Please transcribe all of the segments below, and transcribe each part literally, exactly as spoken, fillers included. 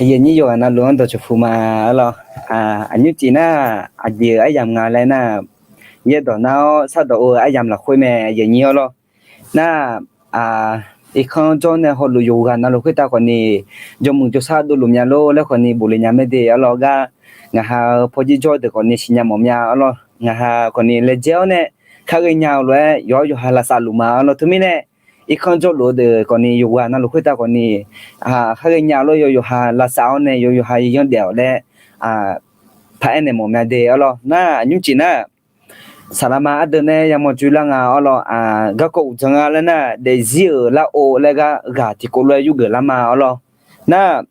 Aqyuif aqnyir yawqghaq navluf-anr dawqcawq puq ma arlawr. Aqnymr cif nar, aqjeq aryamq nga laer nar, yaerdawq nar-awr sardawq-eu aryamq lafkhoer mae, aqyuif aqnyir arlawr. Nar, irkanr jawr nae hawluf yawqghaq navluf khoertav khawfni, jawrmuiq jawrshar dovluf mya lor laer khawfni bofle nya mae de arlawr gar, ngaq ha-euq pawjir jawr deuq khawfni siqnya mawf mya arlawr. Ngaq ha khawfni laejae-awr nae, kharghae nya-eu lof-aer yawqha yawqha lavsav luf ma arlawr. Teumirnae, irkanr jawrluf-eu deuq khawfni yawqghaq navluf khoertav khawfni, kharghae nya lof-aer yawqha lavsav-awr nae yawqha yanr daef-awq laer, paq-aer naeq mawf mya de arlawr. Nar aqnymr cif nar, saqlaqma ardeuv nae yamawr joerlar nga arlawr. Garkawv uqdzan nga laer nar, daefzir-euq lar-or laer gar ghaq tiqkawv lof-aer yurgeuf lar ma arlawr. Nar,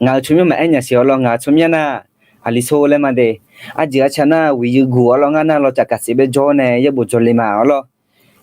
ngaq-euq tsawrmyanr maqaer nya siq arlawr. Ngaq-euq tsawrmyanr nar, aqli sor laer ma de. Arjeuq arca nar wiq yeu guq arlawr. Ngar nar lawcaf kaqsif bae jawr nae yaerbof jawrle ma arlawr.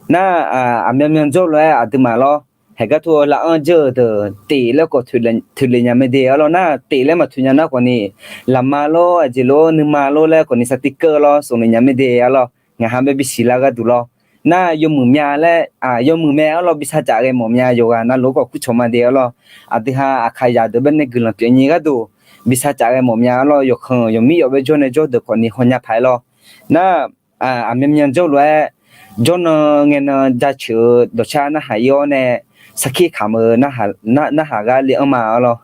Nar, aqmyanmyan jawr lof-aer aqduimaf lawr, haeq gar tov-eu lar-anr jeur-eu deuq tif laer khawf toeqle nya mae de arlawr. Nar tif laer maqtoeq nya nar khawfni, laqma lor, aqjeq lor, nuima lor laer khawfni sartir keuv lawr smqle nya mae de arlawr. Ngaq ha bae bisiq lar gharduq lawr. Nar yawmuiq mya laer, yawmuiq mae arlawr, bi sar caf ghae mawf mya, yawqghaq navluf khawf kurcawq ma de arlawr. Aqdui ha aqkaqzaq deuq bae nae guiqlanq pyeuf nyi gharduq, bi sar caf ghae mawf mya arlawr. Yawqkhanq yawqmir yawf bae jawr nae jawr deuq khawfni hawnya paq-aer lawr. Nar, aqmyanmyan jawr lof-aer, jawrnan ngaenan jaceuq-eu dawqcar narhaq ir-awr nae, sarkir kamq-eu narhaq gar le-anr ma arlawr.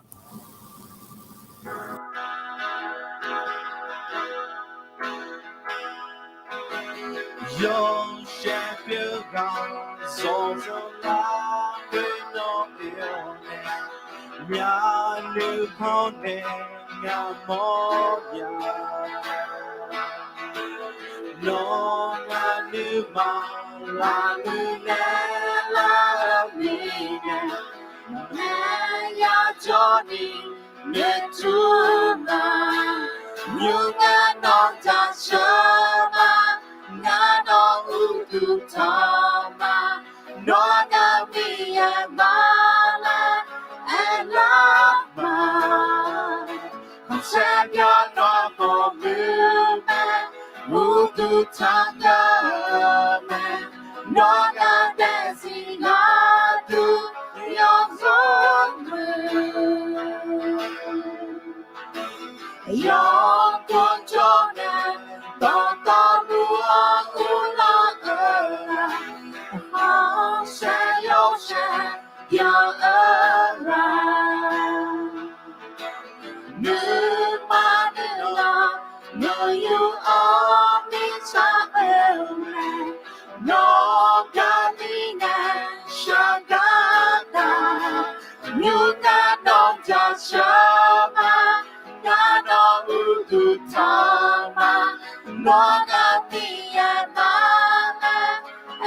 Yawshaef pyeuf ghaq zawqzanq lar khoer nawr pyeuf-awr nae, myavnuiv hawr nae ngaq mawr ya. Nawr ngaq nuima lafnuiv nae lar-eu mirnae, maqaer yajawr ni noeqtmq ma. Nymr ngar nawq jaceuq ma, ngar nawq uqduq tanq ma. Nawr ngar Miqyaer ma laer aerlar ma. Khanqsaer pyawr nawr mawrmuiq mae, uqduq tanqgar-eu mae. Nawr ngar daefzir gharduq yawzanr muiq. Yawqkawv jawr nae dawqtawvluf-anr uvlanr-eu ghaq, khanqsaer yawshaef pyeuf-eu ghaq, nuima nuilan noeqyur-awr mirtsaq oe-eu mae. Nawq gar mirnae shaqgar taq, nymr ngar nawq jaceuq ma, ngar nawq uqduq tanq ma. Nawr ngar Miqyaer ma laer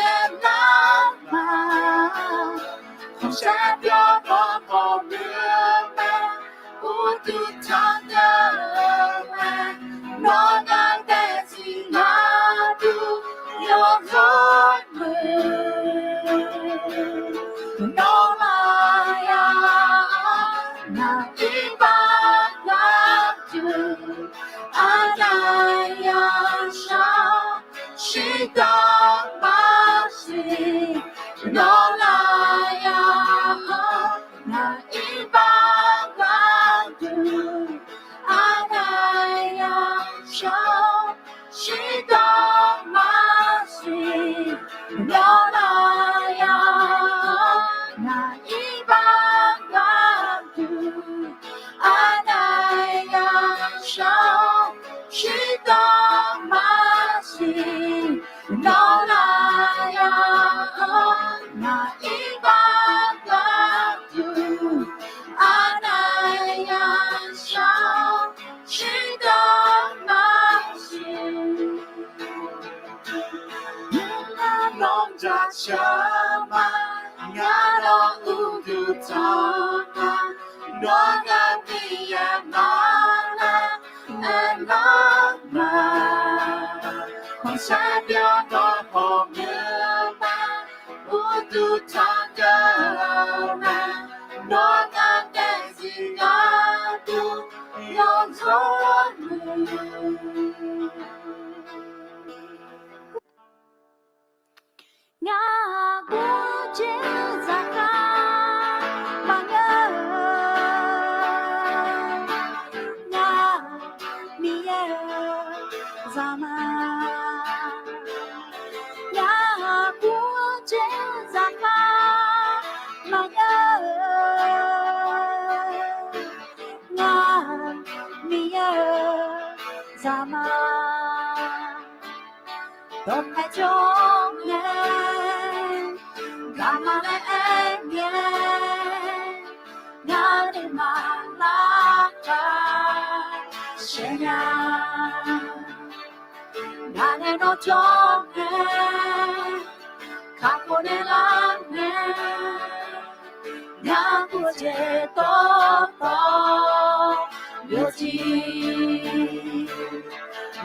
aerlar ma. Khanqsaer pyawr nawr mawrmuiq mae, uqduq tanqgar-eu mae. Nawr ngar daefzir gharduq yawzanr muiq. Nawr lafyaq-anr ngaq iqbax gharduq, aqnav yashar shirdan maqsiq. Nawr lafyaq-anr ngaq iqbax gharduq, aqnav yashar shirdan maqsiq. Nawr lafyaq-anr ngaq iqbax gharduq, aqnav yashar shirdan maqsiq. Nawr lafyaq-anr ngaq iqbax gharduq, aqnav yashar shirdan maqsiq. Ngar nawq jaceuq ma, ngar nawq uqduq tanq ma. Nawr ngar Miqyaer ma laer aerlar ma. Khanqsaer pyawr nawr mawrmuiq mae, uqduq tanqgar-eu mae. Nawr ngar daefzir gharduq yawzanr muiq. Ngaq-anr gurjer zaqkhav maqngeur-eu, Ngaq nae nawr jawr ngae, kakhof naeqlar ngae, ngaq-anr guv jeq dawqtawv yawjeq,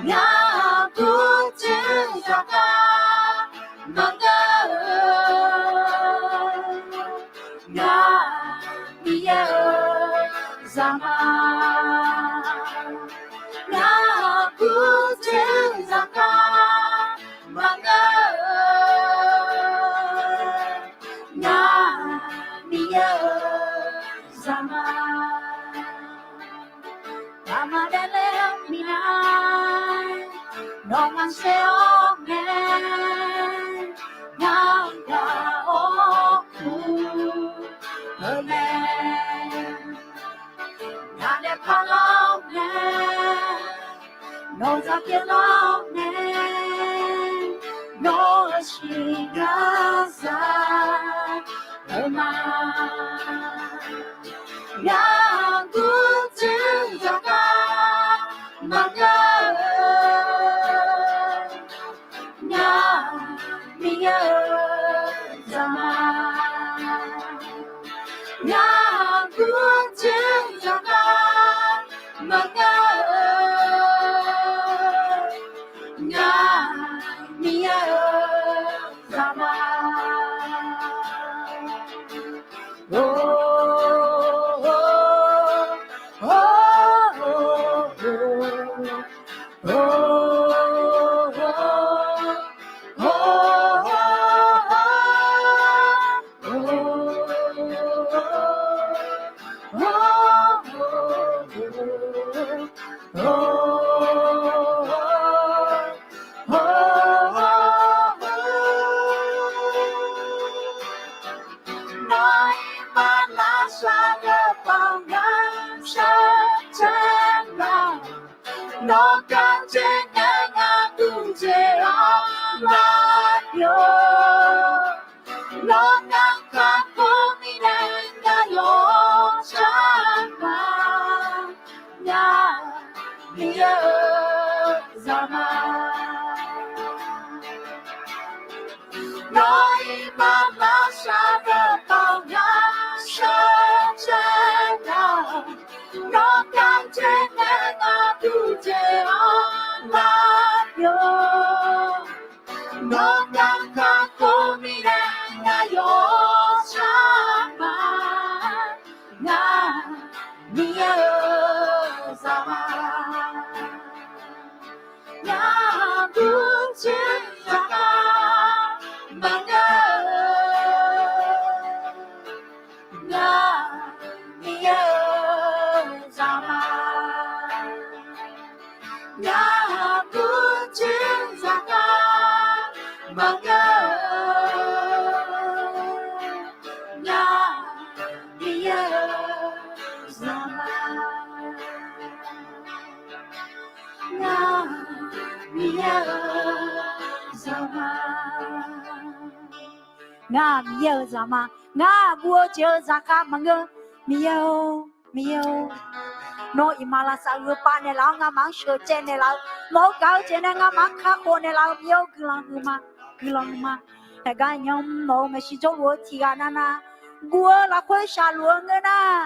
ngaq-anr guv jeq zaqkhav maqngeur-eu, ngaq Miqyaer-euq zaqma, ngaq-anr guv jeq zaqkhav maqngeur-eu, ngaq Miqyaer-euq zaqma. Ngaqma daefle-eu minav, nawmaf saer-awr ngae, ngaq-anr gaq-awr ur-eu mae. Ngaq nae parlar-awr ngae, nawq-eu zaq pyeuflar-awr ngae, nawr-eu siqnya za-eu ma. Ngaq-anr guv jeq zaqkhav maqngeur-eu, ngaq Miqyaer-euq zaqma, ngaq-anr guv jeq zaqkhav maqngeur-eu, ngaq Miqyaer-euq zaqma. Nawr iqbax lavsav-eu pawq ngaq shar caer nar, nawr kar caer nae ngaq duq jeq-anr lar pyeuf. Nawr ngaq kakhof mirnae ngaq yawshaq ma, ngaq Miqyaer-euq zaqma. Nawr iqbax lavsav-eu pawq ngaq shar caer nar, nawr kar caer nae ngaq duq jeq-anr lar pyeuf. Nawr ngaq kakhof mirnae ngaq yawshaq ma, ngaq Miqyaer-euq zaqma, ngaq duq jeq zaqkhav maqngeur-eu, ngaq Miqyaer-euq zaqma, ngaq duq jeq zaqkhav maqngeur-eu, ngaq Miqyaer-euq zaqma, ngaq Miqyaer-euq zaqma, ngaq Miqyaer-euq zaqma, ngaq guv-eu jeq-eu zaqkhav maqngeur. Miqyaer-or, Miqyaer-or, nawr iqmalavshav-eu pav naeqlaf-awr ngamaf-anr sheuqcaev naeqlaf-eu, nawq-eu gaq-eu jeq nae ngamaf-anr kakhof naeqlaf-eu Miqyaer-or, guiqlanq huiqma, guiqlanq huiqma. Haeqgar aqnyir nawq-euq maeqshi jawrluf-eu tiqghaq navnav, guv-eu lafkhoer shaqluf-eu ngeur nar,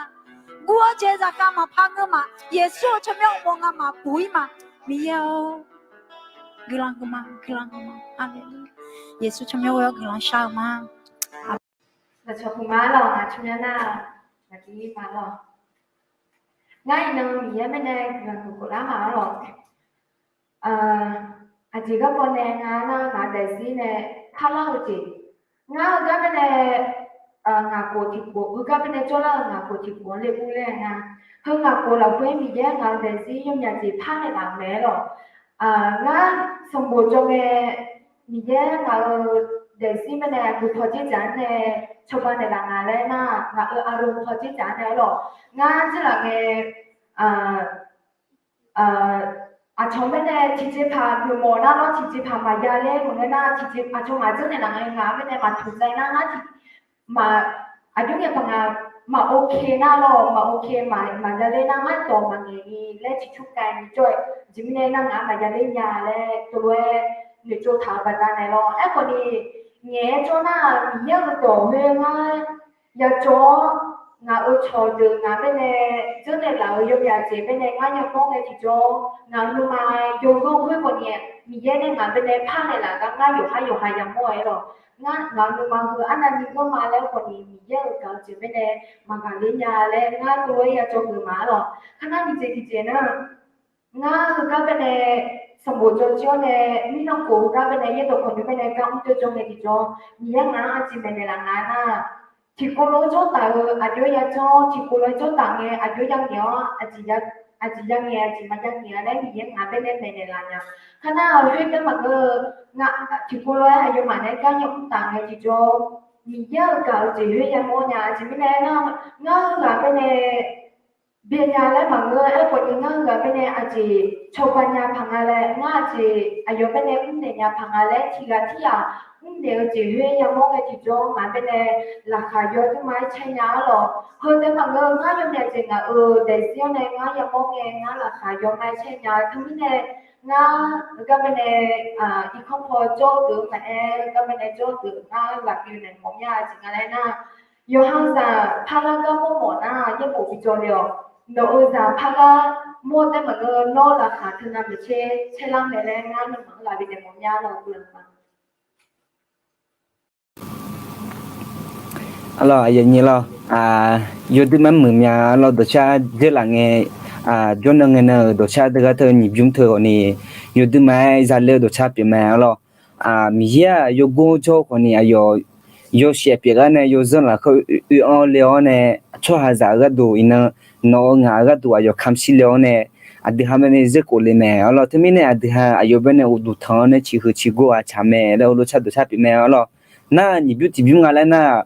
guv-eu jeq zaqkhav maqpar ngeur ma. Yeqsur-euq tsawrmyanr uqmov ngamaf buq-ir ma. Miqyaer-or, guiqlanq huiqma, guiqlanq huiqma. Aqmeq. Yeqsur tsawrmyanr ghoe-awr guiqlanq shar-eu ma. Laqcawq puq ma lawq, ngaq tsawrmyanr nar, ngaq tiv-ir ma lawq. Ngar iqnan Miqyaer mirnae guiqlanq huiqkhof lar ma-ar lawq. Aqjeq garkawv nae ngar nar ngaq-eu daefzir nae parlar-eu jeq, ngar heugar mirnae ngaq khof tiqkhof, heugar mirnae jawrlar-eu ngaq khof tiqkhof-anr le ur laer nga. Heu ngaq khof lafkhoer Miqyaer ngaq-eu daefzir yawmyaq jeq parnaeq laf-euq mae-ar lawq. Ngar sanqbof jawr ngae Miqyaer ngaq-eu daefzir mirnae guiqpaw dzerdzaq-anr nae cawba naeqlaf nga laer nar, ngaq-euq aqloq paw dzerdzaq-anr nae-ar lawq. Ngar jir laf ngae aqcawq mirnae tiqjeqpaq geufmawf nar lawr, tiqjeqpaq maqya laer maqngeur nar, tiqjeq aqcawq ngaq dzeur naeqlaf ngae ngaq mirnae maqtuq dzae nar, ngar tiq maq aqjox ngae paq ngaq maq โอเค nar lawr, maq โอเค maq, maq ya ler nar ngar dawq maqngaeq ni laer ciqcur kav ni jawr-eu jeq mirnae nar ngaq-anr maq ya ler nya laer tov lof-aer noeqtsov taq-euq baqdanae lawr. Aerkhawf ni, ngaeq-aer jawr nar-aq, Miqyaer-euq dawq khoer ngar yajawr-awr, ngaq-euq cawqdeuq ngaq baenae dzeur naeqlaf-euq yawmyaq jeq baenae ngar yamawr ngae tiqjawr, ngaq-euq nuima yawghanr khoer khawf ni, Miqyaer nae ngaq baenae par naeqlaf gar ngar yawqhar yawqha yamawr-aer lawq. Ngar ngaq-euq nuima heu arnavni ghanr ma laer khawf ni, Miqyaer-euq gaq-eu jeq baenae maqgaq ler nya laer ngar tov lof-aer yajawr geuf ma-ar lawq. Kar nar tiqjeq tiqjeq nar, ngar heugar baenae sanqbof jawr jir-awr nae, mirnan khof heugar baenae yaerdawq khawqnymr baenae gar mr jawr jawr ngae tiqjawr, Miqyaer ngaq-anr aqjeq maeqnaeq laf nga nar, tiqkawv lof-aer jawr taf-eu aqjox-aer yajawr, tiqkawv lof-aer jawr taf ngae aqjox-aer yangaeq-awr, aqjeq yangaeq aqjeq maqya ngaeq-a laer Miqyaer ngaq baenae maeqnaeq laf nya. Kar nar-aq, khoergar maqngeur-eu, tiqkawv lof-aer aqyawfmaf naeq-aer gar yamr taf ngae tiqjawr, Miqyaer-euq gaq-eu jeq khoer yamawr nya. Aqjeq mirnae aernar, ngar heughaq baenae byaeq nya laer maqngeur. Aerkhawf ni ngar heughaq baenae aqjeq cawba nya paq nga laer, ngar aqjeq aqyawf baenae mrnaeq nya paq nga laer, tiqghaq tiqghaq mrnaeq-eu jeq khoer yamawr ngae tiqjawr, ngaq baenae laqkhaq yaw dur ma-aer caer nya-ar lawq. Heu taef maqngeur, ngar yawmyaq jeq ngaq-euq daefzir-awr nae ngar yamawr ngae, ngar laqkhaq yaw ma-aer caer nya. Teumirnae, ngar heugar baenae irkanr paw jawr-eu deuq-anr maqaer, heugar baenae jawr-eu deuq ngar laf bi naeq mawf mya-a jeq nga laer nar, yawqhazaq parlar gar mawrmawf nar, yaerbof bi jawr le-awq. Nawq-euq zaq parlar mawr-eu taef maqngeur, nawr laqkhaq teunav maeqtser caerlar mae laer ngar nawmaf-anr laf bi naeq mawf mya lawq. Arlawr, aqyuif aqnyir lawr, yawduir mar muiq mya lawr, dawqcar dzeurlaf ngae, jawrnan ngae nan-euq dawqcar deuq gar teu nyiq bymr teu khawf ni, yawduir mar-aer zale-eu dawqcar pyeuf mae arlawr. Miqyaer-aq yawgor jawr-eu khawf ni aqyawf yawshaef pyeuf gar nae yawzanr lafkhoer oe-anr le-awr nae, tsawrhaqzaq-euq gharduq iqnan, nawq-euq ngaq-euq gharduq aqyawf kamq shir le-awr nae, aqdui ha baenae zeur khof le mae arlawr. Teumirnae aqdui ha aqyawf baenae uqduq tanq-awr nae ciqhuiq ciqgor ghaq tsaq mae laer heulof-aer dawqcar pyeuf mae arlawr. Nar nyiq bymr tiq bymr nga laer nar,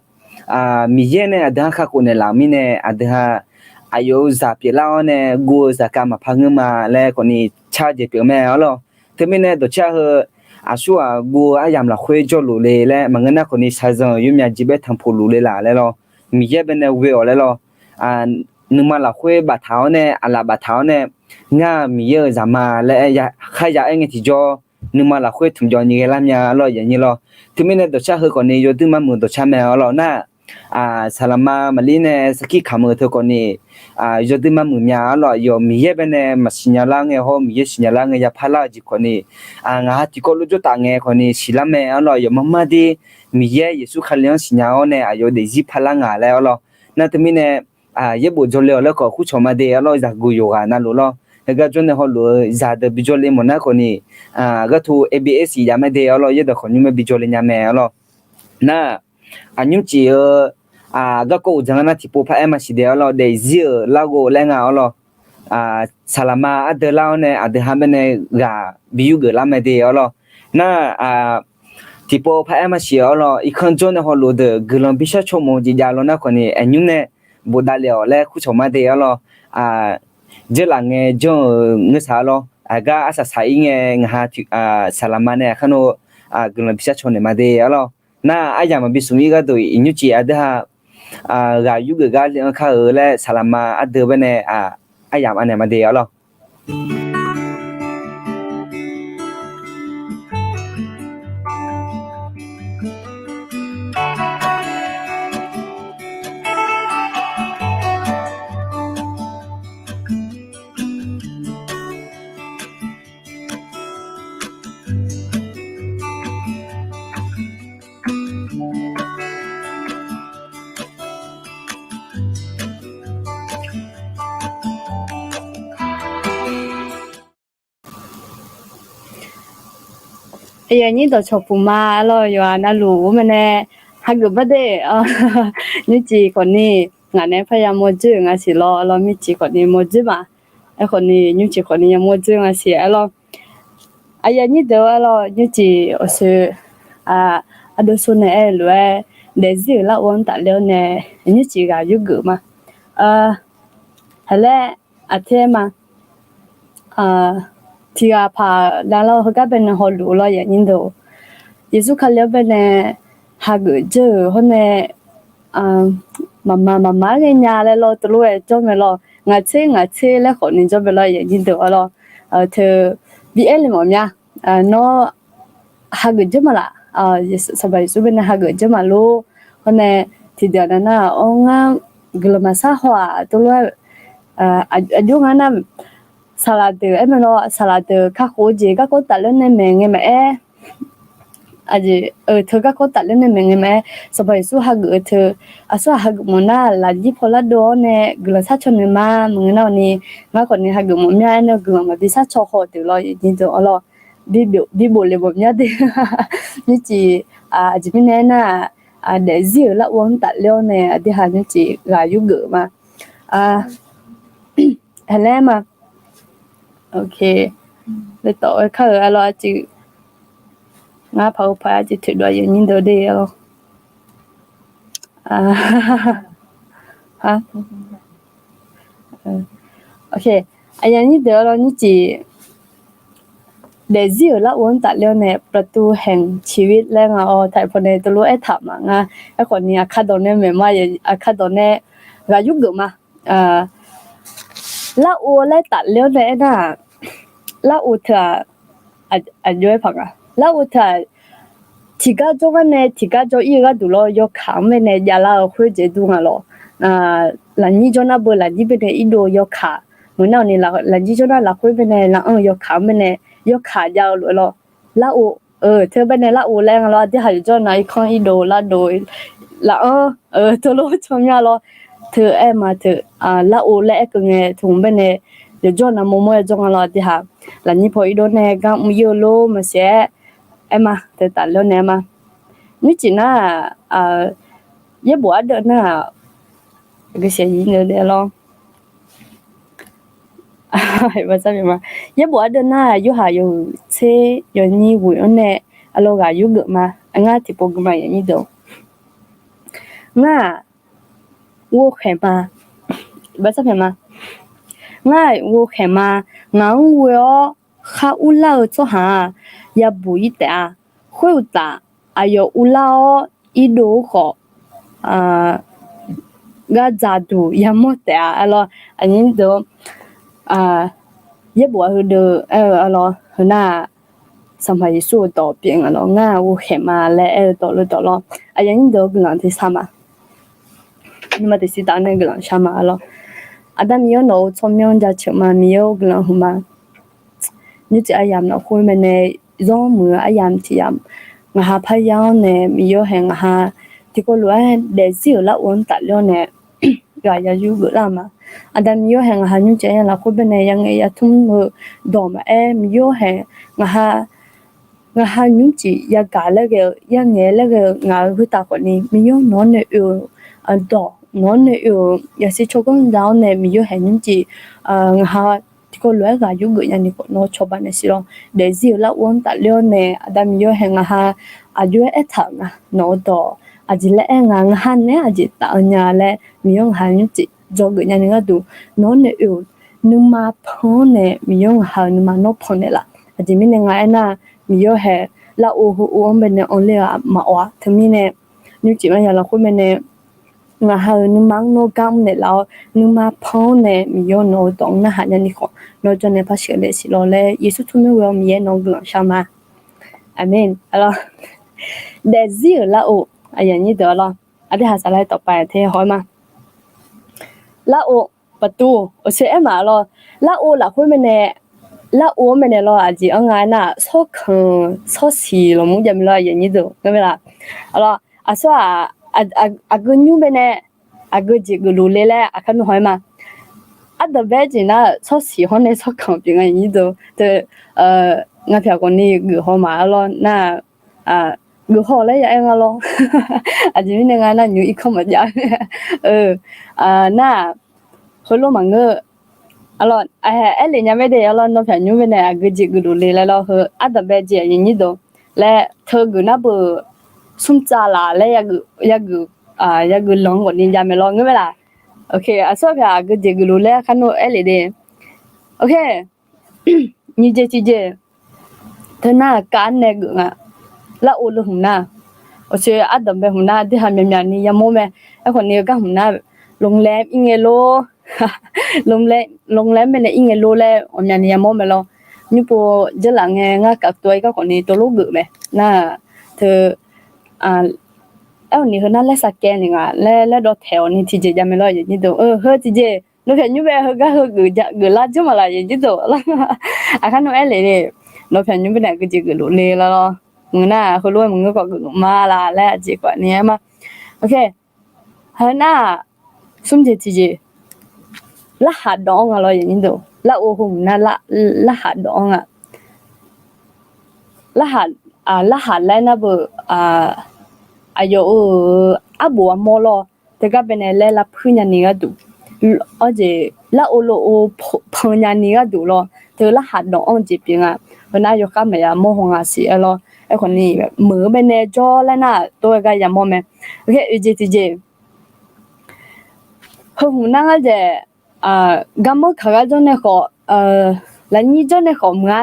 Miqyaer nae aqdui ha kakhof naeqlaf-euq mirnae aqdui ha aqyawf-euq zaq pyeuflar-awr nae guv-eu zaqkhav maqpar ngeur ma laer khawf ni car-eu jeq pyeuf mae arlawr. Teumirnae dawqcar heu aqsur ghaq guv-eu aryamq lafkhoer jawrluf le laer maqngeur nar khawf ni shaqzanq-euq yawmyaq jeq bae tanqpuq luf le laf laer lawr. Miqyaer baenae ghoe-awq laer lawr. Nuima lafkhoer baftaq-awr nae, aqlaf baftaq-awr nae, ngar-aq Miqyaer-euq zaqma laer kharya-aer ngae tiqjawr, nuima lafkhoer tmqjawv ni ghaelar mya lawr, aqnyir lawr. Teumirnae dawqcar heu khawf ni yawduir mar muiq dawqcar mae arlawr nar, saqlaqma maqlir nae sarkir kamq-eu teu khawf ni, yawduir mar muiq mya arlawr, aqyawf Miqyaer baenae maqsiq nya lar ngae hawr, Miqyaer siqnya lar ngae yapar lar-eu jeq khawf ni, ngaq ha tiqkawv lof jawr taf ngae khawf ni siqlar mae arlawr, aqyawf mar mar dir Miqyaer Yeqsur Kali-anr siqnya-awr nae aqyawf daefzir parlar nga laer arlawr. Nar teumirnae yaerbof jawrle-awq laer khawf kurcawq ma de arlawr, zaqguq yawqghaq navluf lawr. Heugar jawr nae hawluf-eu zaqdeuq bi jawrle mawf nar khawf ni, ghartu A B S yaf ma de arlawr, yaerdawq khawqnymr ma bi jawrle nya mae arlawr. Nar, aqnymr cif-eu garkawv uqdzan-anr nar tiqpov paraer maqsiq de arlawr, daefzir-euq larghov laer nga arlawr. Saqlaqma ardeuv lar-awr nae aqdui ha baenae ghaq bi yurgeuf lar mae de arlawr. Nar, tiqpov paraer maqsiq arlawr, irkanr jawr nae hawluf deuq guiqlanq bishar caw mawf-eu jeq jav law nar khawf ni aqnymr nae bofdav le-awq laer kurcawq ma de arlawr. Dzeurlaf ngae janr-euq ngeur saq arlawr, aqgar arsaq saq-ir ngae ngaq ha saqlaqma nae aqkar nawr guiqlanq bishar caw naeq ma de arlawr. Nar aryamq maqbi smq-ir gharduq iqnymr cif aqdui ha ghaq yurgeuf gar le-anr kar-eu laer saqlaqma ardeuv baenae aryamq anaeq ma de arlawr. Aqyuif aqnyir dawqcawq puq ma arlawr, yawqha navluf-anr mae nae hageuf bar de. Nymrcif khawf ni ngaq nae parya mawrdzoer-euq nga siq lawr, arlawr, nymrcif khawf ni mawrdzoer ma. Aerkhawf ni nymrcif khawf ni yamawr dzoer nga siq arlawr. Aqyuif aqnyir deuq arlawr, nymrcif awqsoe ardov sor nae aer-eu lof-aer daefzir-euq larghov-anr tafler-awr nae nymrcif ghaq yurgeuf ma. Haqlaer aqter ma. Tiqghaq paq dav lawr, heugar baenae hawluf lawr, aqyuif aqnyir deuq. Yeqsur Kali-anr baenae hageuf dzeur-euq hawr nae, maqma maqma ghaenya laer lawr, teulof-aer jawr mae lawr. Ngaq tser ngaq tser laer khawfni jawr mae lawr, aqyuif aqnyir deuq-awr lawr. Teu bi aer le mawf mya. Nawr hageuf jeur ma laf? Sanqpaq Yeqsur baenae hageuf jeur ma lor. Hawr nae tiqdeuq-aq nar-aq, awr ngar guiqlanq maqsar haw-aq, teulof-aer aqjox ngar nar, saqlaq deuq aer mae lawr, saqlaq deuq kakhof-eu jeq garkawv tafler nae maeq ngae maqaer, aqjeq-eu teu garkawv tafler nae maeq ngae maqaer, Sanqpaq Yeqsur hageuf-eu teu, aqsur-aq hageuf mawf nar lafjir paw lardov-awr nae guiqlanq sharcaw naeq ma. Maqngeur nar-awq ni, ngar khawfni hageuf mawf mya aer nae guiqlanq maqbi sharcaw haw deuq lawr, aqyuif aqnyir deuq-awr lawr. Bi bof le mawf mya de. Nymrcif, aqjeq mirnae aernar-aq, daefzir-euq larghov-anr tafler-awr nae aqdui ha nymrcif ghaq yurgeuf ma. Haqlaer ma. Laetawf-aer kar-euq arlawr arcuiv, ngar paq-eu paq arcuiv toeqdov aqyuif aqnyir deuq de arlawr. Aqyuif aqnyir deuq arlawr nymrcif daefzir-euq larghov-anr tafler-awr nae ประตูแห่งชีวิต laer nga-awr taq paw nae teulof-aer taq ma ngar. Aerkhawfni aqkar dawq nae maeq ma, aqkar dawq nae ghaq yurgeuf ma. Larghov laer tafler-awr nae aernar-aq, larghov teu-aq, aqjox-aer paq nga. Larghov teu-aq, tiqgar jawr gar nae tiqgar jawr ir-eu gharduq lawr yawkaq-anr baenae javlar-eu khoer jeq dur nga lawr. Lafnyir jawr nar beu lafnyir baenae irdov-eu yawkaq, meuq nar-awq ni lafnyir jawr nar lafkhoer baenae lafkhoer-eu yawkaq-anr baenae yawkaq jav-eu lof-aer lawr. Larghov-eu teu baenae larghov laer nga lawr, aqdui ha yawqjawr nav irkanr irdov lardov lafkhoer-eu teulof tsawrmyanr lawr. Teu aer ma teu, larghov laer aerkeuv ngae teu hmq baenae yawqjawr nav mawrmawr-aer jawr nga lawr, aqdui ha lafnyir paw irdov nae gar mr ir-eu lor maqsiq-aer aer ma teu tafler-awr nae aer ma. Nymrcif nar-aq, yaerbof ardeuv nar-aq, lawr. Yaerbof ardeuv nar-aq, yorhaq yawhuiq tser yawnyir ghoeq-anr nae arlawr ghaq yurgeuf ma. Ngar tiqpov gui ma aqyuif aqnyir deuq. Ngar-aq, ghovkhaeq ma. Ngar-aq, ghovkhaeq ma. Ngaq-anr ghoe-awr khar urlar-eu tsawrhaq-aq, yabuq ir taef-a. Khoeruqtaf, aqyawf uvlar-awr irdov-eu khawf, gardzaq duq yamawr taef-a. Arlawr, aqnyir deuq, yaerbof-a heudeuv aer-eu arlawr, heu nar-aq, Sanqpaq Yeqsur-euq dawq pyeuf nga lawr, ngar-aq ghovkhaeq ma laer aer-eu dawq lof dawq lawr. Aqyuif aqnyir deuq-awr guiqlanq tersar ma. Nuima tiqsiq taf-anr nae guiqlanq shar ma arlawr. Aqda Miqyaer nawq-euq tsawrmyanr jaceuq ma, Miqyaer-or guiqlanq huiqma. Nymrcif aryamq lafkhoer mae nae, zanr muiq-eu aryamq tiq yamq, ngaq ha parya-anr nae Miqyaer-or haeq ngaq ha tiqkawv lof-aer daefzir-euq larghov-anr tafler-awr nae ghaq ya yurgeuf lar-eu ma. Aqda Miqyaer-or haeq ngaq ha nymrcif aryamq lafkhoer baenae yangaeq yatmr-eu dawq maqaer, Miqyaer-or haeq ngaq ha ngaq ha nymrcif yagaq laer ghae-eu, yangaeq laer ghae-eu ngaq-euq khoertav khawfni, Miqyaer-or nawq-anr nae oe-euq dawq, nawq-anr nae oe-euq yaqsur tsawrganr za-awr nae Miqyaer-or haeq nymrcif ngaq ha tiqkawv lof-aer ghaq yurgeuf nyani khawf nawr cawba naeq siq lawr. Daefzir-euq larghov-anr tafler-awr nae Aqda Miqyaer-or haeq ngaq ha aqjox-aer aertaq-euq nga nawq-eu dawq aqjeq laer aer nga, ngaq ha naeq-aer aqjeq taf-eu nya laer Miqyaer-or ngaq ha nymrcif dzawgeuf nyani gharduq nawr nae oe-euq nuima pan-anr nae Miqyaer-or ngaq ha-euq nuima nawr pan naeqlaf. Aqjeq mirnae nga aernar, Miqyaer-or haeq larghov heu ov-anr baenae anr ler-eu maqawf-a. Teumirnae nymrcif aryamq lafkhoer mae nae ngaq ha-euq nuima-anr nawr gar mr naeqlaf-awr, nuima pan-anr nae Miqyaer-or nawq-eu dawq-anr narhaq nyani khawf nawr jawr nae par sheuqnaeq siq lawr laer Yeqsur tsawrmyanr ghoe-awr Miqyaer nawq-anr guiqlanq shar ma. Aqmeq. Daefzir-euq larghov aqyuif aqnyir deuq arlawr, aqdui ha saflar tawqpav-aer te haw-aer ma. Larghov paqtuv awqsoer aer ma lawr. Larghov lafkhoer mae nae, larghov-anr mae nae lawr aqjeq-anr nga aernar, tsawrkanq tsawrsiq lawqmur jav mae lawr aqyuif aqnyir deuq ngar mae laf. Arlawr aqsur-aq, aqgeu nymr bae nae aqgeu jeq geufluf le laer aqkar nmr haw-aer ma. Ardanqbae jeq nar tsawrsiq hawr nae tsawrkanq pyeuf nga aqyuif aqnyir deuq teu, ngar pyaq khawfni geuf haw ma arlawr nar, geuf haw laer ya aer nga lawr. Aqjeq mirnae nga nar nymq irkanr maqjav. Nar-aq, heulof maqngeur. Arlawr, aer lef nya mae de arlawr, nawr pyaq nymr bae nae aqgeu jeq geufluf le laer lawr heu ardanqbae jeq aqyuif aqnyir deuq laer teugeuf nar beu smrtsav laf laer yageuf lanq-anr ghawqni jav mae lawr ngeur mae laf. Aqsur pyaq aqgeu jeq geufluf laer kar nawr aer lef de. Nyiq jeq tiqjeq, teunar kar nae geuf nga. Larghov leu hmq nar, Aqcoeq ardanqbae hmq nar aqdui ha myaqmyaq ni yamawr mae. Aerkhawf ni heugar hmq nar โรงแรม ir ngae lor, โรงแรม baenae ir ngae lor laer ghawqmyani yamawr mae lor. Nymrpov dzeurlaf ngae ngar kavtov-aer garkawv ni tov lor geuf mae. Nar teu, aerkhawf ni heu nar laer sarkaev ni nga laer laer dawv taeq-awq ni tiqjeq jav mae lor. Heu tiqjeq nawq pyaq nymr bae heugar heu geuf lar dzeur maqlaq yaqnyir deuq. Aqkar nawr aer lef le, nawq pyaq nymr baenae aqgeujeq geufluf le lor. Maqngeur nar heulof-aer maqngeur khawf geufluf ma laf laer aqjeq khawf ni aer ma. Heu nar-aq, smr jeq tiqjeq, larhaq dawq-anr nga lor yaqnyir deuq. Larov heu hmq nar larhaq dawq-anr nga. Larhaq, larhaq laer nar beu, aqyawf-euq arbof armawr lor, teugar baenae laer lavpuir nyani gharduq, awr jeq larov lov-eu pan nyani gharduq lor, teu larhaq dawq-anr jeq pyeuf nga. Heu nar yawkhav maqya mawr haw nga siq-aer lor. Aerkhawf ni meuq-eu baenae jawr laer nar tov-aer gar yamawr mae. Oeq jeq tiqjeq, heu hmq nar ngar jaeq, garmanr kaq gar jawr nae khawf, lafnyir jawr nae khawf meuq-a.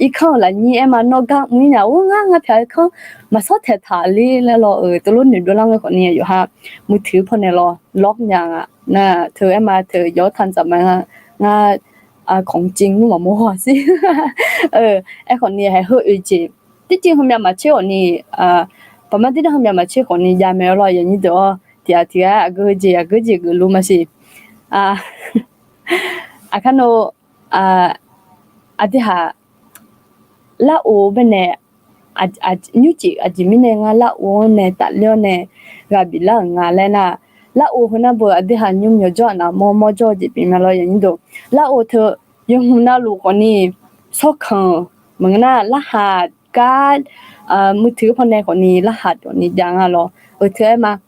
Irkanr-euq lafnyir aer ma nawr gar mr-ir nya-or ngar ngar pyaq irkanr maqsawr taeqtaq ler laer lor-euq teulof noeqdov lar ngae khawf ni yawqha มือถือ pawnae lor lawr nya nga. Nar teu aer ma teu yawr tanqdzaq ma nga, ngar ของจริง nmr maqmawr haw siq. Aerkhawf ni haeq heu oeq jeq, tircin heumyav maqtser khawf ni, paqmar dirdanr heumyav maqtser khawf ni jav mae-awr lor yaqnyir deuq-awr tiqghaq tiqghaq aqgeu jeq aqgeu jeq geufluf maqsiq. Aqkar nawr, aqdui haq larov baenae, nymrcif aqjeq mirnae ngar larov-anr nae tafler-awr nae ghaq biflar-euq nga laer nar, larov heu nar beu aqdui haq nymr myawqjawr aqnavmawr mawrjawr-eu jeq pyeuf mae lor yaqnyir deuq. Larov teu yawhmq navluf khawf ni, sawrkanq, maqngeur nar larhaq gar, มือถือ pawnae khawf ni larhaq dawq ni jav nga lor. Oeq teu aer ma,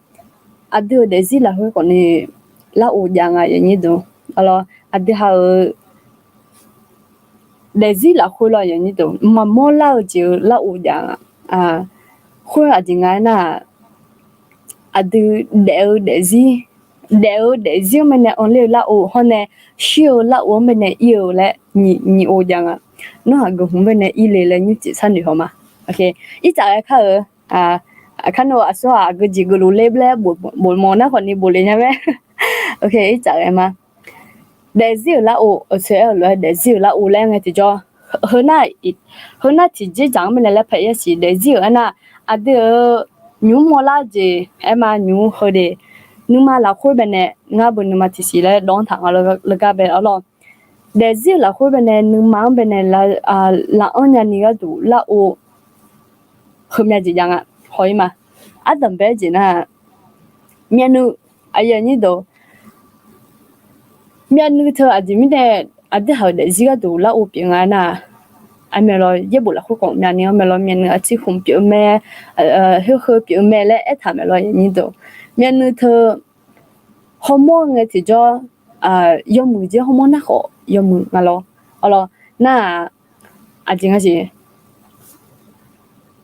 aqdui-euq daefzir lafkhoer khawf ni larov jav nga yaqnyir deuq. Aqlawr aqdui haq-euq daefzir lafkhoer lor yaqnyir deuq maqmawr lar-eu jeq-eu larov jav nga. Khoer aqjeq nga aernar-aq, aqdui daef-eu daefzir, daef-eu daefzir-anr baenae anrler-eu larov hawr nae, shir-eu larov-anr baenae ir-eu laer nyiq ov jav nga. Nawr haq geuq hmq baenae ir le laer nymrcif sharnoeq haw ma. Ircaf ghae kar-eu, aqkar nawr aqsur-aq aqgeu jeq geufluf le laer bof mawf nar khawf ni bof le nya mae. Ircaf ghae ma. Daefzir-euq larov, aqsoeq-aer-euq lof-aer daefzir-euq larov laer ngae tiqjawr, heu nar tiqjeq dzaq-anr baenae laer paeq-aer siq daefzir-euq aernar, aqdui-euq nymq mr mawrlar-eu jeq aer ma nymq mr heu de, nuima lafkhoer baenae ngar beu nuima tiqsiq laer dawv-anr taq nga lor gar bae-awr lor. Daefzir-euq lafkhoer baenae nuima-anr baenae laf-anr nyani gharduq larov heumya jeq jav nga. Haw-ir ma. Ardanqbae-aer jeq nar, myavnuiv, aqyuif aqnyir deuq, myavnuiv teu aqjeq mirnae aqdui haq-euq daefzir gharduq larov pyeuf nga aernar, aqmyavlawr yaerbof lafkhoer khawf myavnuiv-anr mae lawr, myavnuiv aqcir khmq pyeuf-eu mae, khoer heu pyeuf-eu mae laer aertaq mae lawr yaqnyir deuq. Myavnuiv teu hawmawr-eu ngae tiqjawr, yawmuiq jeq hawmawr nar khawf yawmuiq nga lawr. Arlawr, nar-aq, aqjeq nga jeq,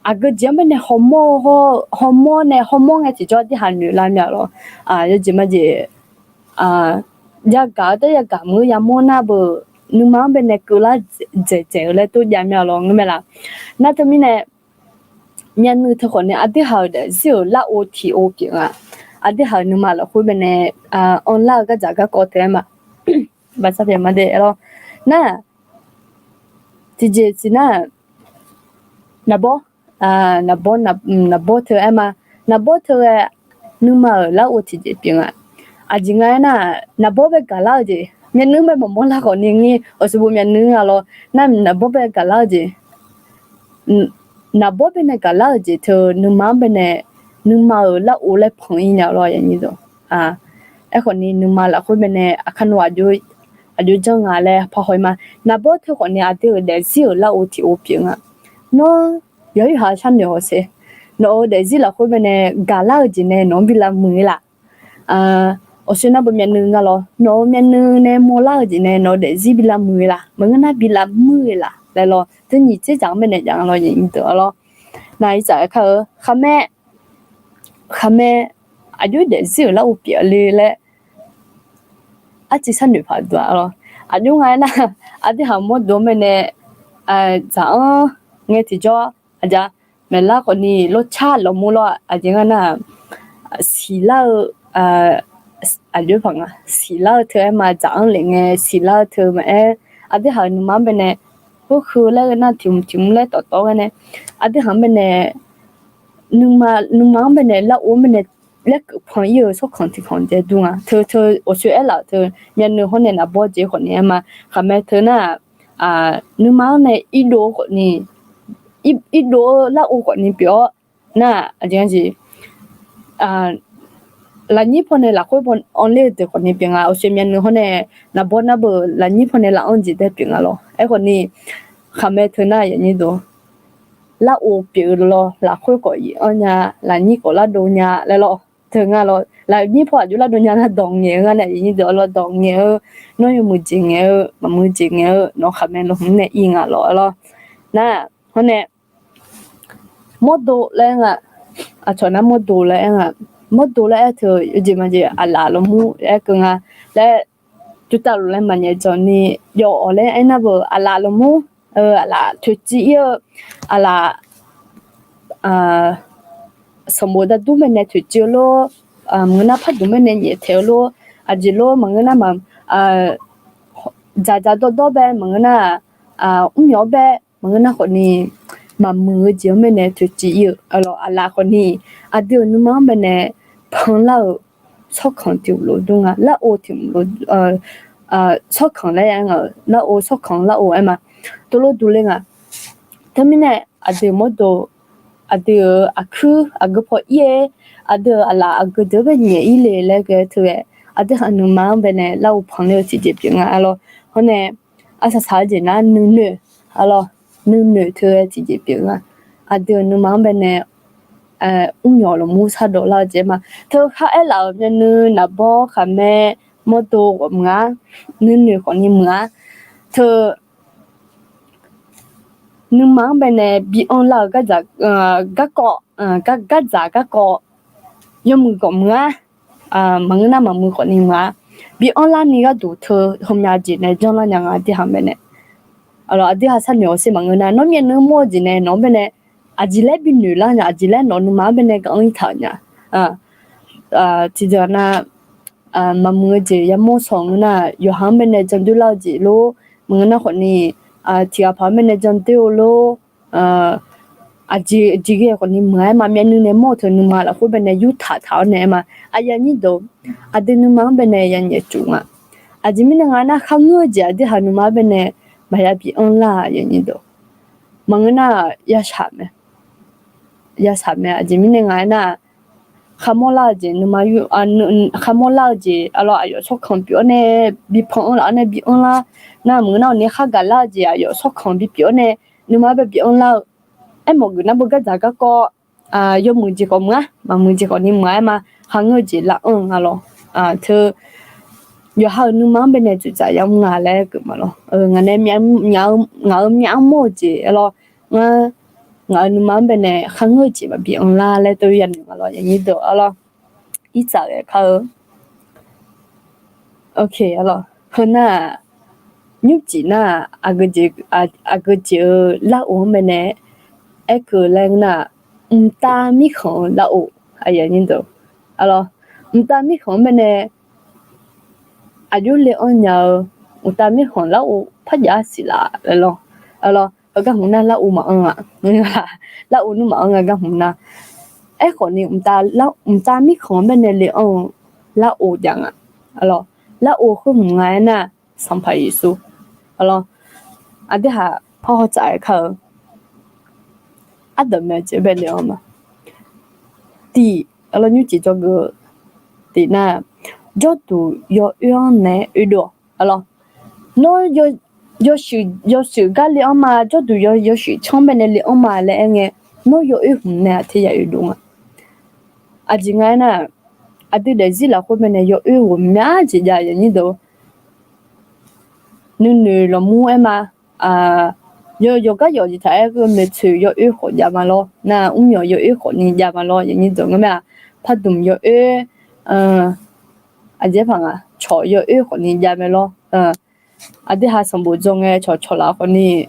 aqgeu jeq-anr baenae hawmawr-eu hawr, hawmawr nae hawmawr ngae tiqjawr aqdui haq noeq lar mya lawr. Yawjeq majeq, yagaq-eu taef yagaq meuq-eu yamawr nar beu, nuima-anr baenae keuvlar dzaeqdzaeq-eu laer tov jav mya lawr ngeur mae laf. Nar teumirnae, myavnuiv teu khawf ni aqdui haq-euq daefzir-euq larov tiq ov pyeuf nga. Aqdui haq-euq nuima lafkhoer baenae anrlar-eu gardzaq garkawv teu-aer ma. Baqsar pyaeq ma de-aer lawr. Nar, tiqjeq siq nar, naqbawr, naqbawr, naqbawr teu-aer ma. Naqbawr teu-aer nuima-euq larov tiqjeq pyeuf nga. Aqjeq nga aernar, naqbawr bae gaqlar-eu jeq myavnuiv-anr bae maqmawr lar khawf ni ngir, awqsaqbof myavnuiv nga lawr. Nar naqbawr bae gaqlar-eu jeq, naqbawr baenae gaqlar-euq jeq teu nuima-anr baenae, nuima-euq larov laer panq-ir nya lawr yaqnyir deuq. Aerkhawf ni nuima lafkhoer baenae aqkar nawr aqjox janr nga laer parhaw-ir ma. Naqbawr teu khawf ni aqdui-euq daefzir-euq larov tiq ov pyeuf nga. Nawr yawqha-euq sharnoeq hawsher, nawq-euq daefzir lafkhoer baenae gaqlar-eu jeq nae nawq-anr bi lavmuiq-ir laf. Awqshoe nar beu myavnuiv nga lawr, nawq-euq myavnuiv nae mawrlar-eu jeq nae nawq-eu daefzir bi lavmuiq-ir laf, maqngeur nar bi lavmuiq-ir laf laer lawr. Teu nyiq tser dzaq-anr baenae jav nga lawr yaqnyir deuq-a lawr. Nar ircaf ghae kar-eu khaqmae, khaqmae, aqjox daefzir-euq larov pyeuf le laer arciv sharnoeq paq duq-a lawr. Aqjox nga aernar, aqdui haq mawrdo-anr baenae dzaq-anr ngae tiqjawr aqja maeqlar khawfni lawrcar lawqmur lawr-aq, aqjeq nga nar-aq, siqlar-eu, aqjox paq nga, siqlar-eu teu aer ma, dzaq-anr lef ngae siqlar-eu teu maqaer, aqdui haq-euq nuima-anr baenae, heuheu laer ghae nar tiq hmq tiq hmq laer tawf tawf-awr ghae nae, aqdui haq-anr baenae, nuima, nuima-anr baenae lar-or baenae, laer keuvpan ir-eu tsawrkaq tiq khanq jae dur nga. Teu teu awqsoe aerlaf-euq teu myavnuiv hawr nae naqbawr jeq khawfni aer ma. Khaqmae teu nar-aq, nuima-anr nae irdov-eu khawfni, irdov-eu lar-or khawfni pyeuf-awr nar-aq, aqjeq nga jeq, lafnyir pawnae lafkhoer paw anr ler-eu deuq khawfni pyeuf nga. Awqsoe myavnuiv hawr nae naqbawr nar beu lafnyir pawnae laf-anr jeq tae pyeuf nga lawr. Aerkhawfni, khaqmae teu nar-aq, aqnyir deuq, lar-or pyeuf-eu lawr, lafkhoer khawf iq anr nya, lafnyir khawf lardov nya laer lawr. Teu nga lawr, lafnyir paw aqjox lardov nya nar dawq ngaeq-eu nga nae, aqnyir deuq, lawr, dawq ngaeq-eu, nawr yawmuiq jeq ngaeq-eu, maqmuiq jeq ngaeq-eu, nawq khaqmae lawr hmq nae ir nga lawr, lawr. Nar, hawr nae, mawrdo laer nga, aqcawq nar mawrdo laer aer nga, mawrdo laer aer teu yawjeq maqjeq aqlaf lawqmur aer keuv nga laer, jurtav luf laer maqnyaef dzawq ni, yawf-awq laer aernar beu aqlaf lawqmur, aqlaf toeqciv ir-eu, aqlaf sanqbof dardur baenae toeqciv-eu lor, maqngeur nar pardmq baenae nyaeftaeq-eu lor, aqjeq lor maqngeur nar ma, dzaqdzaq dawrdawr bae maqngeur nar, mrmyawf-awr bae maqngeur nar khawfni, maqmuiq-eu jeq-anr baenae toeqciv ir-eu, aqlaf khawfni, aqdui-euq nuima-anr baenae panlar-euq tsawrkaq tiq hmq lof dur nga, lar-or tiq hmq lof, tsawrkaq laer aer nga-eu, lar-or tsawrkaq lar-or aer ma, tov lof dur ler nga. Teumirnae aqdui mawrdo, aqdui-euq aqkuir aqgeu paw ir-aer, aqdui-euq aqlaf aqgeu deuq-anr bae nyaef ir le laer ghae teu-aer, aqdui haq nuima-anr baenae lar-or panler-eu tiqjeq pyeuf nga, aqlawr. Hawr nae, arsaq saq-eu jeq nar nuinoeq, aqlawr, nuinoeq teu-aer tiqjeq pyeuf nga. Aqdui-euq nuima-anr baenae, mrmyawf lawqmur shardawq lar-eu jeq ma. Teu khar aerlaf-euq myavnuiv naqbawr khaqmae mawrdo khawf meuq-ar, nuinoeq khawfni meuq-ar. Teu nuima-anr baenae bi anrlar-euq gardzaq, garkawv, gardzaq garkawv, yawmuiq khawf meuq-ar, maqngeur nar maqmuiq khawfni meuq-ar. Bi anrlarni gharduq teu heumyav jeq nae janrlar nya nga, aqdui haq baenae. Aqdui haq sharnoeq-awr sher maqngeur nar, nawr myavnuiv mawr-eu jeq nae nawq-anr baenae aqjeq laer bi noeq lar nya, aqjeq laer nawq nuima-anr baenae gaq-anr irtaq-euq nya. Tiqdeuq nar, maqmuiq-eu jeq yamawr shawq ngeur nar, yawqha-anr baenae jandoer lar-eu jeq lor, maqngeur nar khawfni, tiqghaq paq-anr baenae jandoer-eu lor, aqjeq jeq ghae khawfni meuq-aer ma, myavnuiv nae mawr-eu teu nuima lafkhoer baenae yurtaq taq-awr nae aer ma. Aqyuif aqnyir deuq, aqdui nuima-anr baenae yanyaef tsuf nga. Aqjeq mirnae nga nar, kharngeur-eu jeq aqdui haq nuima-anr baenae maqya bi anrlar-a, aqyuif aqnyir deuq. Maqngeur nar, yashaq mae. Yashaq mae, aqjeq mirnae nga aernar, kharmawr lar-eu jeq nuima, kharmawr lar-eu jeq aqlawr aqyawf tsawrkaq pyeuf-awr nae, bi pan anr laf-awr nae bi anrlar nar, maqngeur nar, awqni khar gaqlar-eu jeq aqyawf tsawrkaq bipyeuf-awr nae, nuima-anr bae bi anrlar-eu. Aermawf geuf nar beu gardzaq garkawv, yawmuiq jeq khawf meuq-ar, maqmuiq jeq khawfni meuq-aer ma. Kharngeur-eu jeq lar-anr-eu nga lawr. Teu yawqha-euq nuima-anr baenae tsoftsaf yamr nga laer geuf ma lawr. Ngaq nae, ngaq-euq myavnuiv mawr-eu jeq aqlawr, ngar, ngaq-euq nuima-anr baenae kharngeur-eu jeq maqbi anrlar laer tov yanoeq nga lawr, aqyuif aqnyir deuq aqlawr. Irtsaq ghae kar-eu. Ok, aqlawr, heunar-aq, nymrcif nar-aq, aqgeujeq-eu lar-or-anr baenae aerkeuv laer nar-aq, mqtav mirkhanq-eu lar-or, aqyuif aqnyir deuq, aqlawr, mqtav mirkhanq-anr baenae aqjox le-anr nya-eu, mqtav mirkhanq lar-or parjav-a siq laf laer lawr. Aqlawr, heugar hmq nar lar-or maqanr-a, lar-or nmr maqanr nga gar hmq nar. Aerkhawf ni, mqtav mirkhanq-anr baenae le-anr-eu lar-or jav nga. Aqlawr, lar-or khoer hmq nga aernar, Sanqpaq Yeqsur. Aqlawr, aqdui haq parhaw tsaf-aer kar-eu. Ardanqbae jeq bae le-anr ma. Tiq, aqlawr, nymrcif dzawgeuf-eu tiq nar, jawrduq yawoer-anr naeq-aer oedov-awq. Aqlawr, nawr yawshuif gar le-anr ma, jawrduq yawshuif canr baenae le-anr ma laer aerngae, nawr yawoer hmq nae aqter ya oedov nga. Aqjeq nga aernar, aqdui daefzir lafkhoer baenae yawoer ghawqmya jeq jav, aqyuif aqnyir deuq. Nuinoeq lawqmur aer ma. Yawqgar yawq jeq taq-aer gheurmae tsoeq yawoer khawf jav ma lawr. Nar mrmyawq yawoer khawfni jav ma lawr, aqyuif aqnyir deuq, ngar mae-aq, pardmq yawoer, aqjeq paq nga, cawq yawoer khawfni jav mae lawr. Aqdui haq sanqbof dzaw ngae cawq cawq laf khawfni,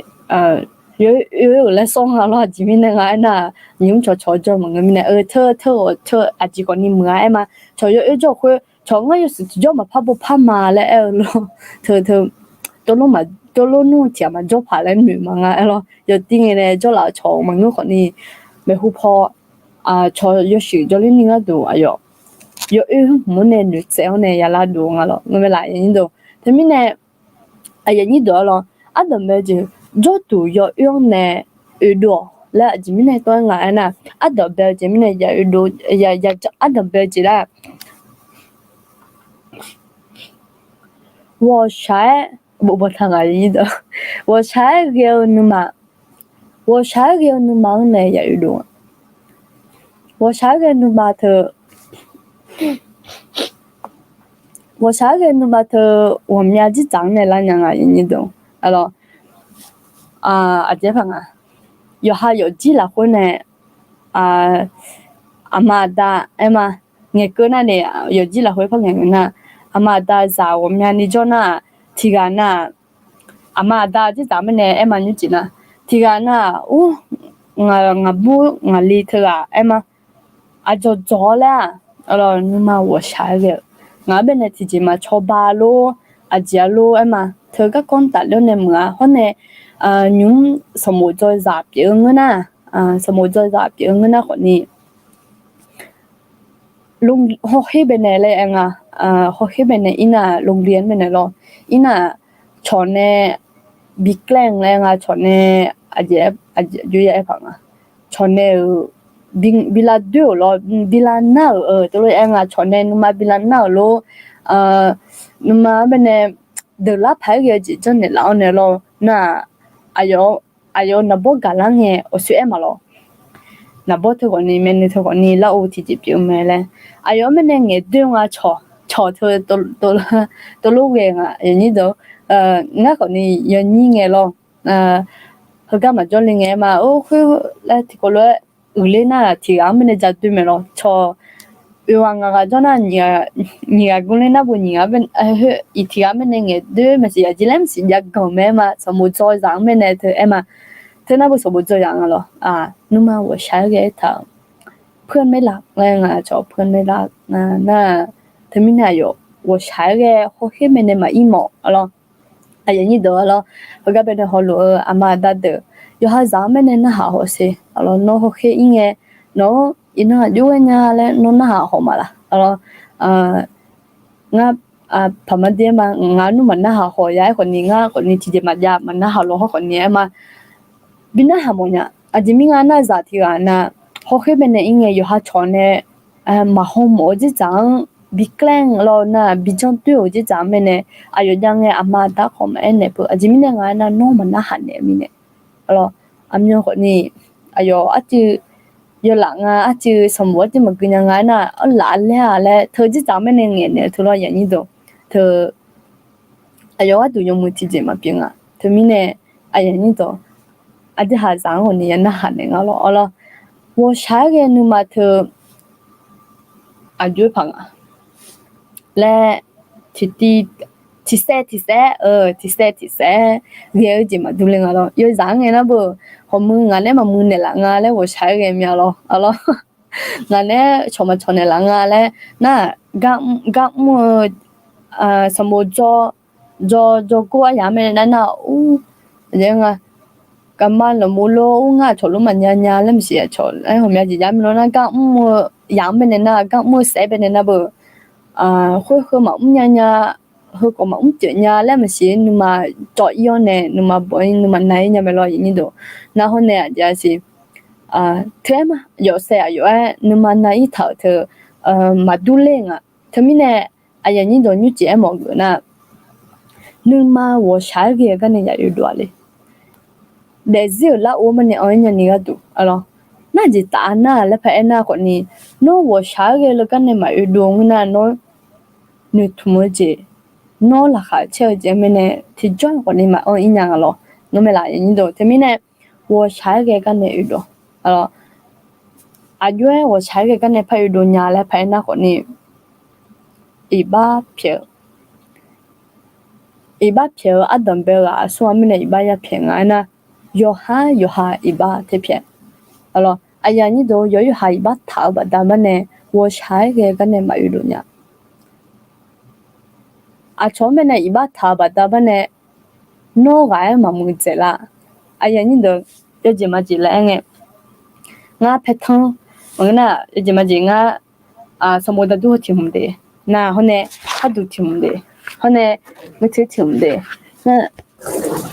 Yawoer-euq laer sawr nga lawr. Aqjeq mirnae nga aernar, nymq-mr cawqcawq jawr maqngeur mirnae, eu, teu, teu-awq, teu aqjeq khawfni muiq-a aer ma. Cawq yawoer jawr khoer, cawq ngar yawshuif tiqjawr maqpar bopar ma laer aer-eu lawr. Teu, teu, tawvlawr nmr tiq ghaq maqjawr paq laer noeq ma nga aer lawr. Yawtir ngae nae jawrlaf-eu cawq maqngeur khawfni, maeqhu paw, cawq yawshuif jawrler ni gharduq aqyawf yawoer hmq-anr nae noeqtsaev-awr nae yalar dov nga lawr. Ngeur mae laf, aqyuif aqnyir deuq. Teumirnae, aqyuif aqnyir deuq-a lawr, ardanqbae-eu jeq, jawrduq yawoer-anr nae oedov-awq laer aqjeq mirnae tawv-aer nga aernar, ardanqbae-eu jeq mirnae ya oedov, ardanqbae-eu jeq lar, ghawqshaq-aer, bofbaw taq nga, aqyuif aqnyir deuq, ghawqshaq-aer ghae-eu nuima, ghawqshaq-aer ghae-eu nuima-anr nae ya oedov-a. Ghawqshaq-aer ghae nuima teu, ghawqshaq-aer ghae nuima teu, ghawqmya dzerdzaq-anr nae lar nya nga, aqyuif aqnyir deuq. Alawr, aqjeq paq nga, yawqha yawfjir lafkhoer nae, aqma aqda aer ma, ngaeqkeuv nar ni, yawfjir lafkhoer par ngaeq nar, aqma aqda zaq ghawqmyani jawr nar-aq, tiqghaq nar-aq, aqma aqda dzerdzaq mirnae aer ma nymrcif nar, tiqghaq nar-aq, ur, ngaq, ngaqbur ngaqli teughaq aer ma, aqdzawq dzawq-awr laer-aq, nuima ghawqshaq-aer ghae-eu, ngaq-anr baenae tiqjeq maqcawba lor, aqjeq-a lor aer ma, teu garkawv-anr tafler-awr nae meuq-a hawr nae, nymq-mr sanqbof dzawzaq pyeuf-eu ngeur nar, sanqbof dzawzaq pyeuf-eu ngeur nar khawfni, hawkher baenae laer aer nga, hawkher baenae irnar-aq, โรงเรียน baenae lawr, irnar-aq, cawq nae bi แกล้ง laer aer nga, cawq nae, aqjeq, aqjeq jov-aer paq nga, cawq nae-euq bi lavdoer-euq lawr, bi lavnar-euq, teulof aer nga, cawq nae nuima bi lavnar-euq lor, nuima-anr baenae deuqlar paq-aer ghae-eu jeq janrnaeq laf-awr nae lawr nar-aq, aqyawf aqyawf naqbawr gaqlar ngae awqsoer aer ma lawr. Naqbawr teu khawfni, myavnuiv teu khawfni lar-eu tiqjeq pyeuf-eu mae laer. Aqyawf-anr baenae ngaeqdoer nga cawq, cawq teu, teulof ghae nga, aqyuif aqnyir deuq. Ngar khawfni yawnyir ngae lawr, heugar maqjawr le ngae aer ma, or khoer laer tiqkawv lof-aer uiqler nar-aq, tiqghaq-anr baenae ja doer mae lawr. Cawq oeq ghaq ngaq ghaq jawr nar, nyiq ghaq gurler nar bo nyiq ghaq, iq tiqghaq-anr baenae ngaeqdoer maqsiq, aqjeq laer maqsiq jav ganq mae aer ma, sanqbof dzawzaq-anr baenae teu aer ma. Teu nar bo sanqbof dzawzaq nga lawr. Nuima ghawqshaq-aer ghae aertaq-euq เพื่อนไม่รัก laer nga cawq, เพื่อนไม่รัก nar, teumirnae aqyawf ghawqshaq-aer ghae hawkher baenae maqir mawf-a lawr. Aqyuif aqnyir deuq-a lawr, heugar baenae hawluf-eu aqma aqda deuq, yawqha zaq-anr baenae narhaq hawsher-a lawr. Nawr hawkher ir ngae, nawq-anr iqnan aqjox ghae nya laer nawr narhaq hawq ma laf-a lawr. Ngar, paqma dir aer ma, ngaq nmr maqnarhaq hawq ya-aer khawfni, ngar khawfni tiqjeq maqjav maqnarhaq lof hawr khawfni aer ma. Bi narhaq mawf nya. Aqjeq mirnae ngar nar zaq tiqghaq nav, hawkher baenae ir ngae yawqha cawq nae maqhaw mawf-eu dzerdzaq-anr bi แกล้ง lawr nar, bi janr doer-euq dzerdzaq-anr baenae, aqyawf jav ngae aqma aqda khawf maqaer naeq peuq. Aqjeq mirnae nga aer nar, nawr maqnarhaq naeq-eu mirnae. Aqlawr, aqmyan khawfni, aqyawf arcuiv yawlaf nga, arcuiv sanqbof arcuiv maqgui nya nga aer nar, arlaf laer-a laer teu dzerdzaq-anr baenae ngaeqnaeq-eu teu lawr, aqyuif aqnyir deuq. Teu aqyawf gharduq yawmuiq tiqjeq maqpyeuf nga. Teumirnae, aqyuif aqnyir deuq, aqdui haq zaq-anr ghawqni ya narhaq naeq nga lawr. Aqlawr, ghawqshaq-aer ghae nuima teu aqjox-aer paq nga laer, tiqtiv, tiqsaev tiqsaev-aer, tiqsaev tiqsaev-aer ghae-eu jeq maqdur le nga lawr. Yawzaq-anr ngae nar beu, hawqmuiq ngaq nae maqmuiq naeqlaf nga laer ghawqshaq-aer ghae mya lawr. Aqlawr, ngaq nae cawq maqcawq naeqlaf nga laer nar, gar mr-eu, sanqbof dzaw, dzaw, dzaw gor aryaq-anr baenae nar nar, ur, nga, garma lawqmov lor, ur, ngar aqcawq lor maqnya nya laer maqsiq, aqcawq laer ghawqmya jeq jav mr lawr nar, gar mr-eu yaq-anr baenae nar, gar mr-eu saef-aer baenae nar beu, khoer heu maqmr nya nya, heu khawf maqmr pyeuf nya laer maqsiq, nuima cawv ir-awr nae nuima bawq-ir nuima na-ir nya mae lawr, aqyuif aqnyir deuq. Nar hawr nae aqjeq-a siq, teu-aer ma, yawf saev aqyawf-aer nuima na-ir taq-euq teu maqdur ler nga. Teumirnae, aqyuif aqnyir deuq, nymrcif aermawf geuf nar, nuima ghawqshaq-aer ghae-eu garnae ya oedov-a le. Daefzir-euq lar-or marnae anr-aer nyani gharduq, aqlawr, nar jeq taf-a nar laer paraer nar khawfni, nawr ghawqshaq-aer ghae le garnae maqoe dov ngeur nar, nawr noeqtmq-eu jeq, nawr laqkhaq caer-eu jeq-anr baenae tiqjawr khawfni maqanr-ir nya nga lawr. Ngar mae laf, aqyuif aqnyir deuq, teumirnae ghawqshaq-aer ghae garnae oedov, aqjox-aer ghawqshaq-aer ghae garnae par oedov nya laer paraer nar khawfni, iqbax pyaeq-eu, iqbax pyaeq-eu ardanq bae-eu ghaq aqsur-anr mirnae iqbax ya pyaeq nga aernar, yawqhar yawqha iqbax terpyaeq. Aqlawq, aqyuif aqnyir deuq, yawqhar yawqha iqbax taq-eu baqda marnae ghawqshaq-aer ghae garnae maqoe luf nya. Aqcawq-anr baenae iqbax taq-eu baqda marnae nawr ghaq-aer maqmuiq dzaeq lar. Aqyuif aqnyir deuq, yawjeq majeq laer aer ngae, ngar paertanr, maqngeur nar, yawjeq majeq ngar sanqbof dardur heu tiq hmq de, nar hawr nae, harduq tiq hmq de, hawr nae, ngeur tser tiq hmq de, nar,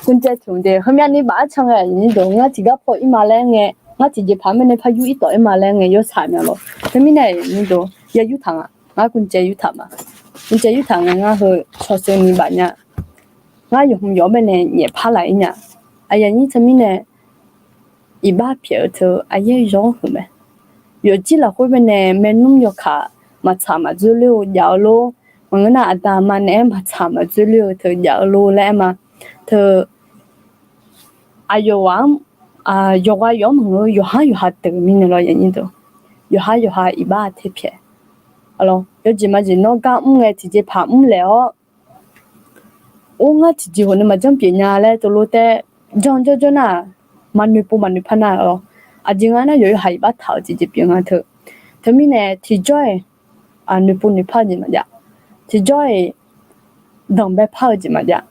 กุญแจ tiq hmq de, heumyav ni baf-aer can ngae, aqyuif aqnyir deuq, ngar tiqgar paw ir ma laer ngae, ngar tiqjeqpaq marnae par yur ir tawf-aer ma laer ngae, yawshaq nya lawr. Teumirnae aqyuif aqnyir deuq, ya yurtaq nga, ngar กุญแจ yurtaq ma. กุญแจ yurtaq ngae, ngar heu cawsheuvni baf nya. Ngar yawqhmq yawq-anr baenae nyaefpar laf-ir nya. Aqyuif aqnyir teumirnae iqbax pyaeq-eu teu aqyaer yaw-anr huiq mae. Yawfjir lafkhoer baenae maernmr yawkaq maqtsaq maqdzoerler-eu jav-eu lor. Maqngeur nar, aqda aqma naeq-aer maqtsaq maqdzoerler-eu teu jav-eu lor laer aer ma. Teu aqyawf ghaq-anr, yawqghaq yawq-anr maqngeur, yawqhar yawqha deuq mirnae lawr, yawqhar yawqha iqbax terpyaeq. Aqlawq, yawjeq majeq nawr gar mr ngae tiqjeqpaq mr laeq-awr, or ngar tiqjeq hawq nae maqjanr pyeuf nya laer teulof taef janr janr janr nar, maqnoeq pov maqnoeq par nar-awq. Aqjeq nga nar, yawqha yawqha iqbax taq-eu tiqjeq pyeuf nga teu. Teumirnae tiqjawr-iq noeqpov noeqpar-eu jeq maqjav. Tiqjawr-iq danqbae par-eu jeq maqjav.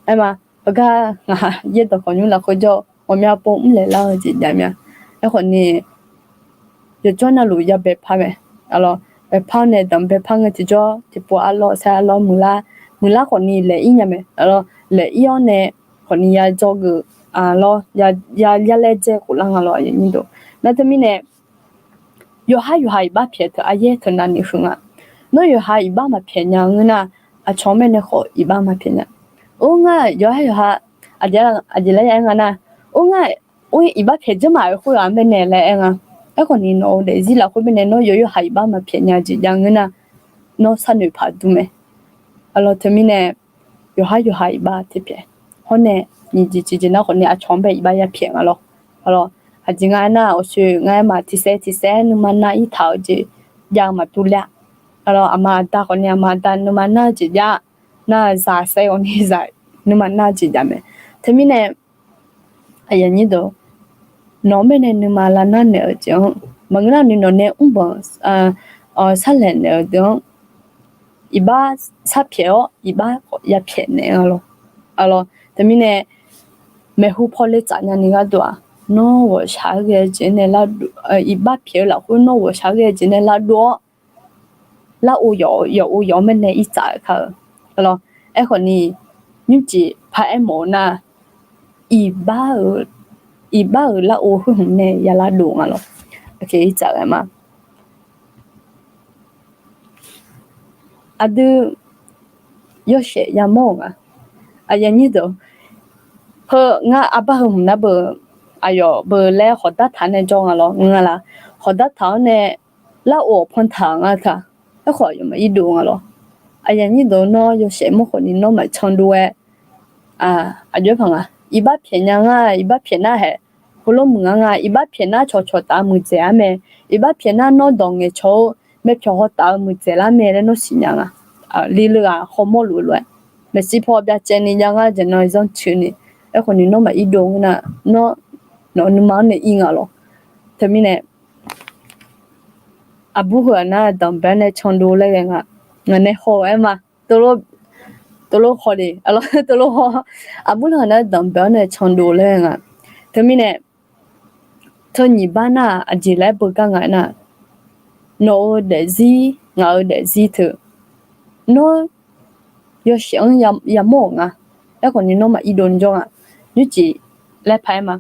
Aer ma, heugar ngaq yaerdawq khawf nymr lafkhoer jawr-eu ghawqmya pov mr laeq lar-eu jeq jav mya. Aerkhawf ni, yawqjawr navluf ya baepar mae. Aqlawq, baepar nae danqbae par ngae tiqjawr tiqpov arlawr saer arlawr muiqlar, muiqlar khawf ni laeq-ir nya mae. Aqlawq, laeq-ir-awr nae khawf ni ya dzawgeuf, lawr, ya laer dzae khoflar nga lawr, aqyuif aqnyir deuq. Nar teumirnae yawqhar yawqha iqbax pyaeq teu aqyaer teu navni huiq nga. Nawr yawqha iqbax maqpyaeq nya ngeur nar, aqcawq-anr baenae khawf iqbax maqpyaeq nya. Or ngar yawqhar yawqha, aqjeq lar ya aer nga nar, or ngar, or iqbax pyaeq janr maf-eu khoer-aq baenae laer aer nga. Aerkhawf ni nawq-eu daefzir lafkhoer baenae nawr yawqhar yawqha iqbax maqpyaeq nya jeq jav ngeur nar, nawr sharnoeq paq dur mae. Aqlawq teumirnae yawqhar yawqha iqbax terpyaeq. Hawr nae nyiq jeq tiqjeq nar khawf ni aqcawq-anr bae iqbax ya pyaeq nga lawr. Aqlawq, aqjeq nga aernar, awqshoeq nga aerma tiqsaer tiqsaer nuima nar-ir taq-eu jeq jav-eu maqdur ler-a. Aqlawq, aqma aqda khawf ni aqma aqda nuima nar-eu jeq jav, nar zaq saer-awr ni zaq nuima nar-eu jeq jav mae. Teumirnae aqyuif aqnyir deuq, nawq-anr baenae nuima lavnar naeq-eu jeq-anr maqngeur nar ni nawq nae mrbanq sarlaeq naeq-eu deuq-anr iqbax sharpyaeq-awr iqbax khawf ya pyaeq naeq-a lawr. Aqlawq teumirnae maeqhu pawle tsaf nyani gharduq-aq, nawr ghawqshaq-aer ghae-eu jeq nae lar, iqbax pyaeq-eu lafkhoer nawr ghawqshaq-aer ghae-eu jeq nae lavdov-awr, lar-o yawf, yawf-o yawf-anr baenae ir tsaf-eu kar-eu. Aqlawq, aerkhawf ni nymrcif par aermawf-eu nar, iqbax-euq, iqbax-euq lar-o khoer hmq nae ya lavdov nga lawr. Aqkaq ir tsaf-eu aer ma. Aqdui yawshaef yamawr-euq nga. Aqyuif aqnyir deuq, heu ngar arbar heu hmq nar beu, aqyawf beu laer khawqdar taq-awr nae jawr nga lawr, ngeur nga laq. Khawqdar taq-awr nae lar-o awqpan taq-euq nga taq. Aerkhawf aqyawf maqir dov nga lawr. Aqyuif aqnyir deuq, nawr yawshaef mawr khawf ni nawr maqcan dov-aer, aqjox-aer paq nga. Iqbax pyaeq nya nga, iqbax pyaeq nar haeq, heulof muiq nga nga, iqbax pyaeq nar cawqcawq taf-eu muiqdzaeq-ar mae. Iqbax pyaeq nar nawr dawq ngaeqcawq-eu maeqpyawq haw taf-eu muiqdzaeq lar mae laer nawr siqnya nga. Lile-aq hawmawr luf-eu lof-aer, maeqshi paw byacaevni jav ngar jeq nan zanrcoeni. Aerkhawf ni nawr maqir dov ngeur nar, nawr nawq-eu nuima-anr nae ir nga lawr. Teumirnae aqbur heu-aq nar danqbae-awr nae candov laer ghae nga. Ngaq nae haw-eu aer ma. Teulof haw de, teulof haw. Aqbur heu-aq nar danqbae-awr nae candov laer ghae nga. Teumirnae teu nyiq bar nar-aq aqjeq laer beugar nga aernar, nawq-eu daefzir ngaq-eu daefzir teu nawr yawshaef-anr yamawr-euq nga. Aerkhawf ni nawr maqir dov ni jawr nga. Nymrcif laer paq-aer ma.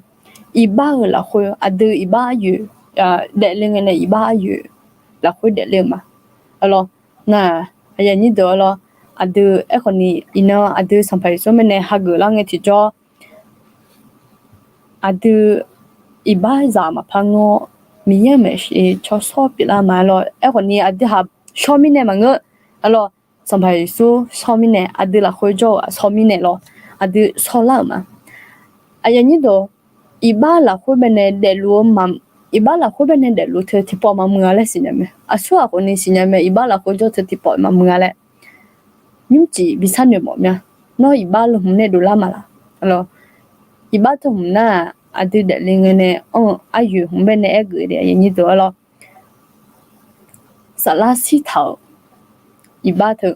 Iqbax-euq lafkhoer aqdui iqbax aryoeq, daefle ngae nae iqbax aryoeq lafkhoer daefle-eu ma. Aqlawq, ngaq aqyuif aqnyir deuq-a lawr, aqdui aerkhawf ni iqnan aqdui Sanqpaq Yeqsur mirnae hageuf lar ngae tiqjawr, aqdui iqbaxzaq maqpar ngeur-awr, Miqyaer-euq maeqshi tsawrshawr pyeuflar ma-aer lawr. Aerkhawf ni aqdui haq shawr mirnae maqngeur. Aqlawq, Sanqpaq Yeqsur shawr mirnae, aqdui lafkhoer jawr-eu shawr mirnae lawr, aqdui shawrlar-euq ma. Aqyuif aqnyir deuq, iqbax lafkhoer baenae daefluf-eu ma, iqbax lafkhoer baenae daefluf teu tiqpawf maqmuiq-a laer siqnya mae. Aqsur ghaq khawf ni siqnya mae, iqbax lafkhoer jawr teu tiqpawf maqmuiq-a laer. Nymrcif bi sharnoeq mawf mya. Nawr iqbax luf hmq nae dovlar ma laf. Aqlawq, Iqbax teu hmq nar-aq, aqdui daefle ngae nae anr-eu aryoeq hmq bae nae aergeuf de, aqyuif aqnyir deuq-a lawr. Saflar shirtaq-euq iqbax teu,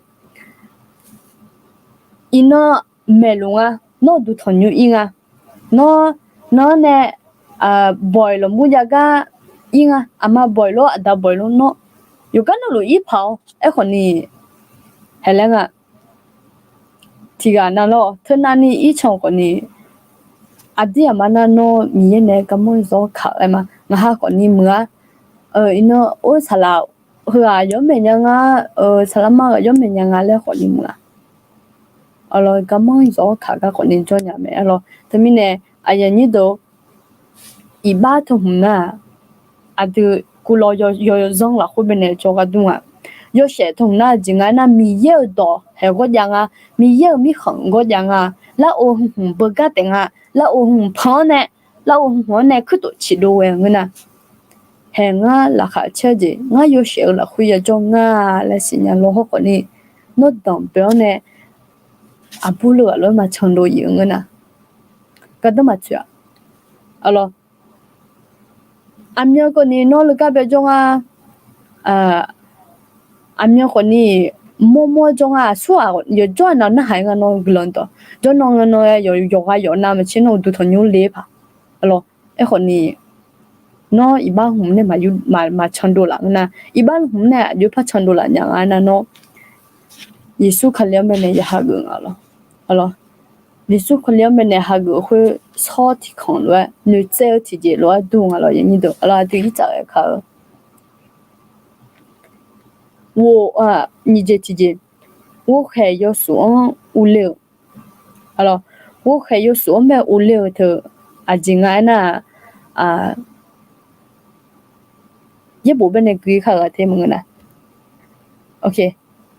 iqnan maeqluf nga, nawr-eu duq tanqnymr ir nga, nawr, nawr nae bawq-iq lawqmur jav gar ir nga, aqma bawq-iq lor, aqda bawq-iq lor, nawr yawqgar navluf ir paq-awr, aerkhawf ni haeqlaer nga. Tiqghaq nav lawr, teunav ni ircan khawf ni, aqdir aqma nar nawr Miqyaer nae garmanr zawr kaq-eu aer ma. Ngaq ha khawf ni muiq-ar. Iqnan or saqlaq heughaq yawr maeq nya nga, saqlaq ma ghaq yawr maeq nya nga laer khawf ni muiq-a. Arlawr, garmanr zawr kaq gar khawf ni jawr nya mae. Arlawr, teumirnae aqyuif aqnyir deuq, iqbax teu hmq nar-aq, aqdui kuvlawv yawzanr lafkhoer bae nae jawrgar dur nga. Yawshaef teu hmq nar-aq, jeq nga aernar, Miqyaer-euq dawq haeq ghawrjav nga, Miqyaer-euq mirkhanq ghawrjav nga, larov hmq hmq beugar taef nga, larov hmq hmq pan-anr nae, larov hmq hmq-anr nae kuirtof ciqdov ghae-eu ngeur nar, haeq ngar laqkhaq caer-eu jeq ngar yawshaef-eu lafkhoer yajawr nga laer siqnya lawr hawrkhawf ni, nawr danqbae-awr nae aqbur leughaq lof-aer maqcan dov ir-eu ngeur nar, gardanr maqtsoeq-aq. Arlawr, aqmyan khawf ni nawr leugar bae jawr nga, aqmyan khawf ni mawrmawr jawr nga, aqsur-aq yawqjawr-aq nav narhaq-aer nga nawr guiqlanq dawq jawr nan nga nan-aer yawqghaq yawqnav maqtser nawr-euq duq tanqnymr le paq. Arlawr, aerkhawf ni nawr iqbax hmq nae maqcan dov laf ngeur nar, iqbax hmq nae aqjox par can dov laf nya nga aernar nawr Yeqsur Kali-anr bae nae ya hageuf nga lawr. Arlawr, Yeqsur Kali-anr bae nae hageuf khoer shawr tiqkanq lof-aer noeqtsaev-eu tiqjeq lof-aer dur nga lawr, aqyuif aqnyir deuq. Arlawr, aqdui ircaf ghae kar-eu ghof-a, nyiq jeq tiqjeq, ghovkhaeq yawsuf-anr urler-eu. Arlawr, ghovkhaeq yawsuf-anr bae urler-eu teu aqjeq nga aernar-aq, yaerbof bae nae gui kar-euq ghaq te maqngeur nar.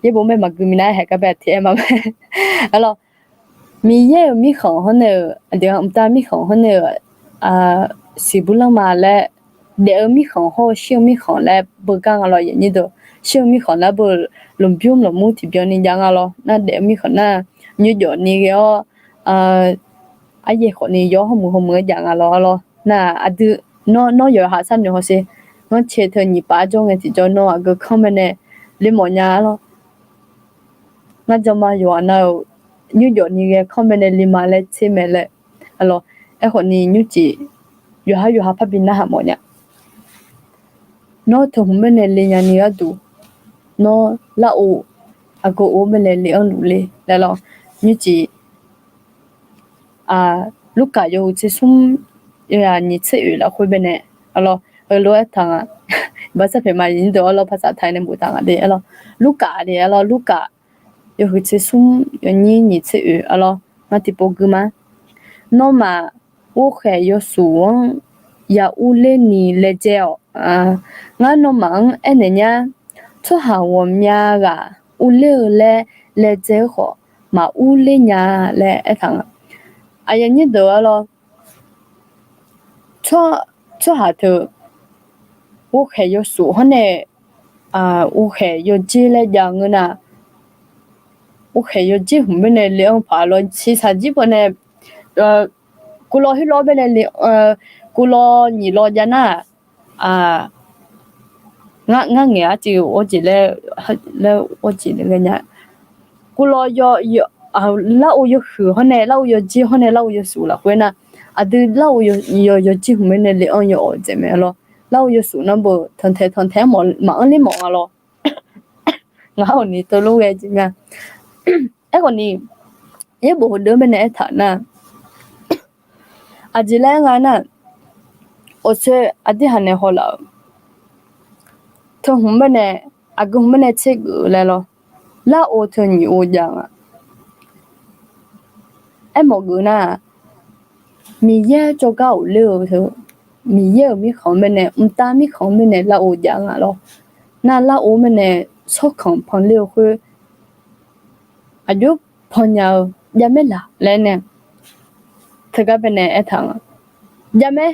Yaerbof bae maqgui minav-aer haeq gar bae te-aer ma mae. Arlawr, Miqyaer-euq mirkhanq hawr nae-euq aqdui-anr mqtav mirkhanq hawr nae-euq siqbuir lanrma laer daef-eu mirkhanq hawr-eu shir-eu mirkhanq laer beugar nga lawr, aqyuif aqnyir deuq. Shir-eu mirkhanq nar beu lmqbymr lmqmur tiqbyan ni jav nga lawr. Nar daef-eu mirkhanq nar nymrjawf ni ghae-awr, aryaeq khawf ni yawr hawmuiq hawmuiq-aer jav nga lawr. Arlawr, nar aqdui nawr yawqha sharnoeq hawsher, ngar cae teu nyiq paf-aer jawr ngae tiqjawr nawr aqgeu kanr bae nae le mawf nya lawr. Ngar jan ma yawqghaq nav-euq nymrjawf ni ghae kanr bae nae le ma laer tser mae laer. Arlawr, aerkhawf ni nymrcif yawqha yawqha parbi narhaq mawf nya. Nawr teu hmq bae nae le nya ni gharduq, nawr larov aqgeu or bae nae le-anr luf le laer lawr. Nymrcif Lurkaf yawhuiq tser smr yawzaq nyiq tser oeq lafkhoer bae nae, arlawr, heulof-aer taq nga. Baqsar paeq ma aqyuif aqnyir deuq, arlawr, paqsaq taq nae boftaq nga de, arlawr. Lurkaf de, arlawr, Lurkaf yawhuiq tser smr yawnyir nyiq tser oeq, arlawr, ngar tiqpov gui ma. Nawmaf ghovkhaeq yawsuf-anr ya urler ni laejae-awq. Ngar nawmaf-anr aernaeq nyar, tsawrhaq ghawqmya ghaq urler-eu laer laejae-eu khawf, maqurler nya laer aertaq nga. Aqyuif aqnyir deuq, arlawr, tsawrhaq teu ghovkhaeq yawsuf hawr nae ghovkhaeq yawjer laer jav ngeur nar, ghovkhaeq yawjer hmq bae nae le-anr paq lawr, shiqshaq jir paq nae, kuvlawv khoerlawr bae nae le, kuvlawv nyiq lawv jav nar, ngar ngaeq arciv awr jeq laer, awr jeq laer ghae nya. Kuvlawv, larov yawhuiq hawr nae, larov yawjer hawr nae, larov yawsuf lafkhoer nar, aqdui larov yawjer hmq bae nae le-anr yaw awq dzaeq mae lawr. Larov yawsuf nar beu tanqtaeq tanqtaeq-anr maqanr ler mawf nga lawr. Ngar-awq ni teulof ghae jeq mya. Aerkhawf ni, yaerbof heudeuq-anr bae nae aertaq nar, aqjeq laer nga nar, awqsoer aqdir haq nae hawlaf-euq teu hmq bae nae, aqgeu hmq bae nae tsergeuf-eu laer lawr, larov teu nyiq ov jav nga. Aermawf geuf nar, Miqyaer jawrgar ghofler-eu teu, Miqyaer-euq mirkhanq-anr bae nae, mqtav mirkhanq-anr bae nae larov jav nga lawr. Nar larov bae nae shawrkanq panler-eu khoer, aqjox pannya-eu javmaer laq laer nae, teugar bae nae aertaq nga. Javmaer,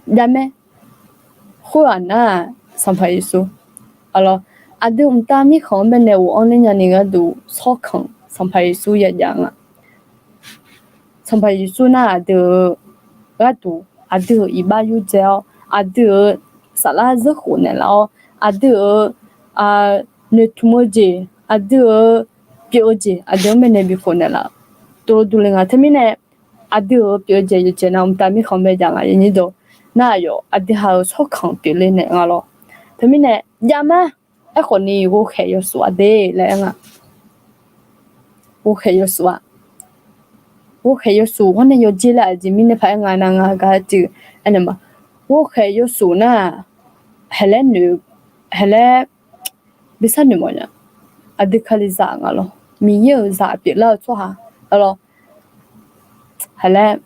javmaer. Khoerghaq nar-aq, Sanqpaq Yeqsur, arlawr, aqdui mqtav mirkhanq-anr bae nae ghof-anr ler nyani gharduq shawrkanq Sanqpaq Yeqsur ya jav nga. Sanqpaq Yeqsur nar aqdui-euq gharduq, aqdui-euq iqbax yurdzae-awr, aqdui-euq saflar zeurkhof naeqlaf-awr, aqdui-euq noeqtmq-eu jeq, aqdui-euq pyeuf-eu jeq, aqdui-anr baenae bikhof naeqlaf-eu tov durle nga. Teumirnae aqdui-euq pyeuf-eu jeq yawqjeq nav mqtav mirkhanq bae jav nga, aqyuif aqnyir deuq. Nar aqyawf aqdui ha-euq tsawrkaq pyeufle naeq nga lawr. Teumirnae javma, aerkhawf ni ghovkhaeq yawsuf-aq de laer aer nga. Ghovkhaeq yawsuf-aq, ghovkhaeq yawsuf hawr nae yawjer laer aqjeq mirnae paq-aer nga nar nga gar tiq aernaeq ma. Ghovkhaeq yawsuf nar-aq, haeq laer noeq, haeq laer bi sharnoeq mawfnya. Aqdui Kalizaq nga lawr, Miqyaer-euq zaq pyeuflar-eu tsawrhaq, a lawr, haeq laer,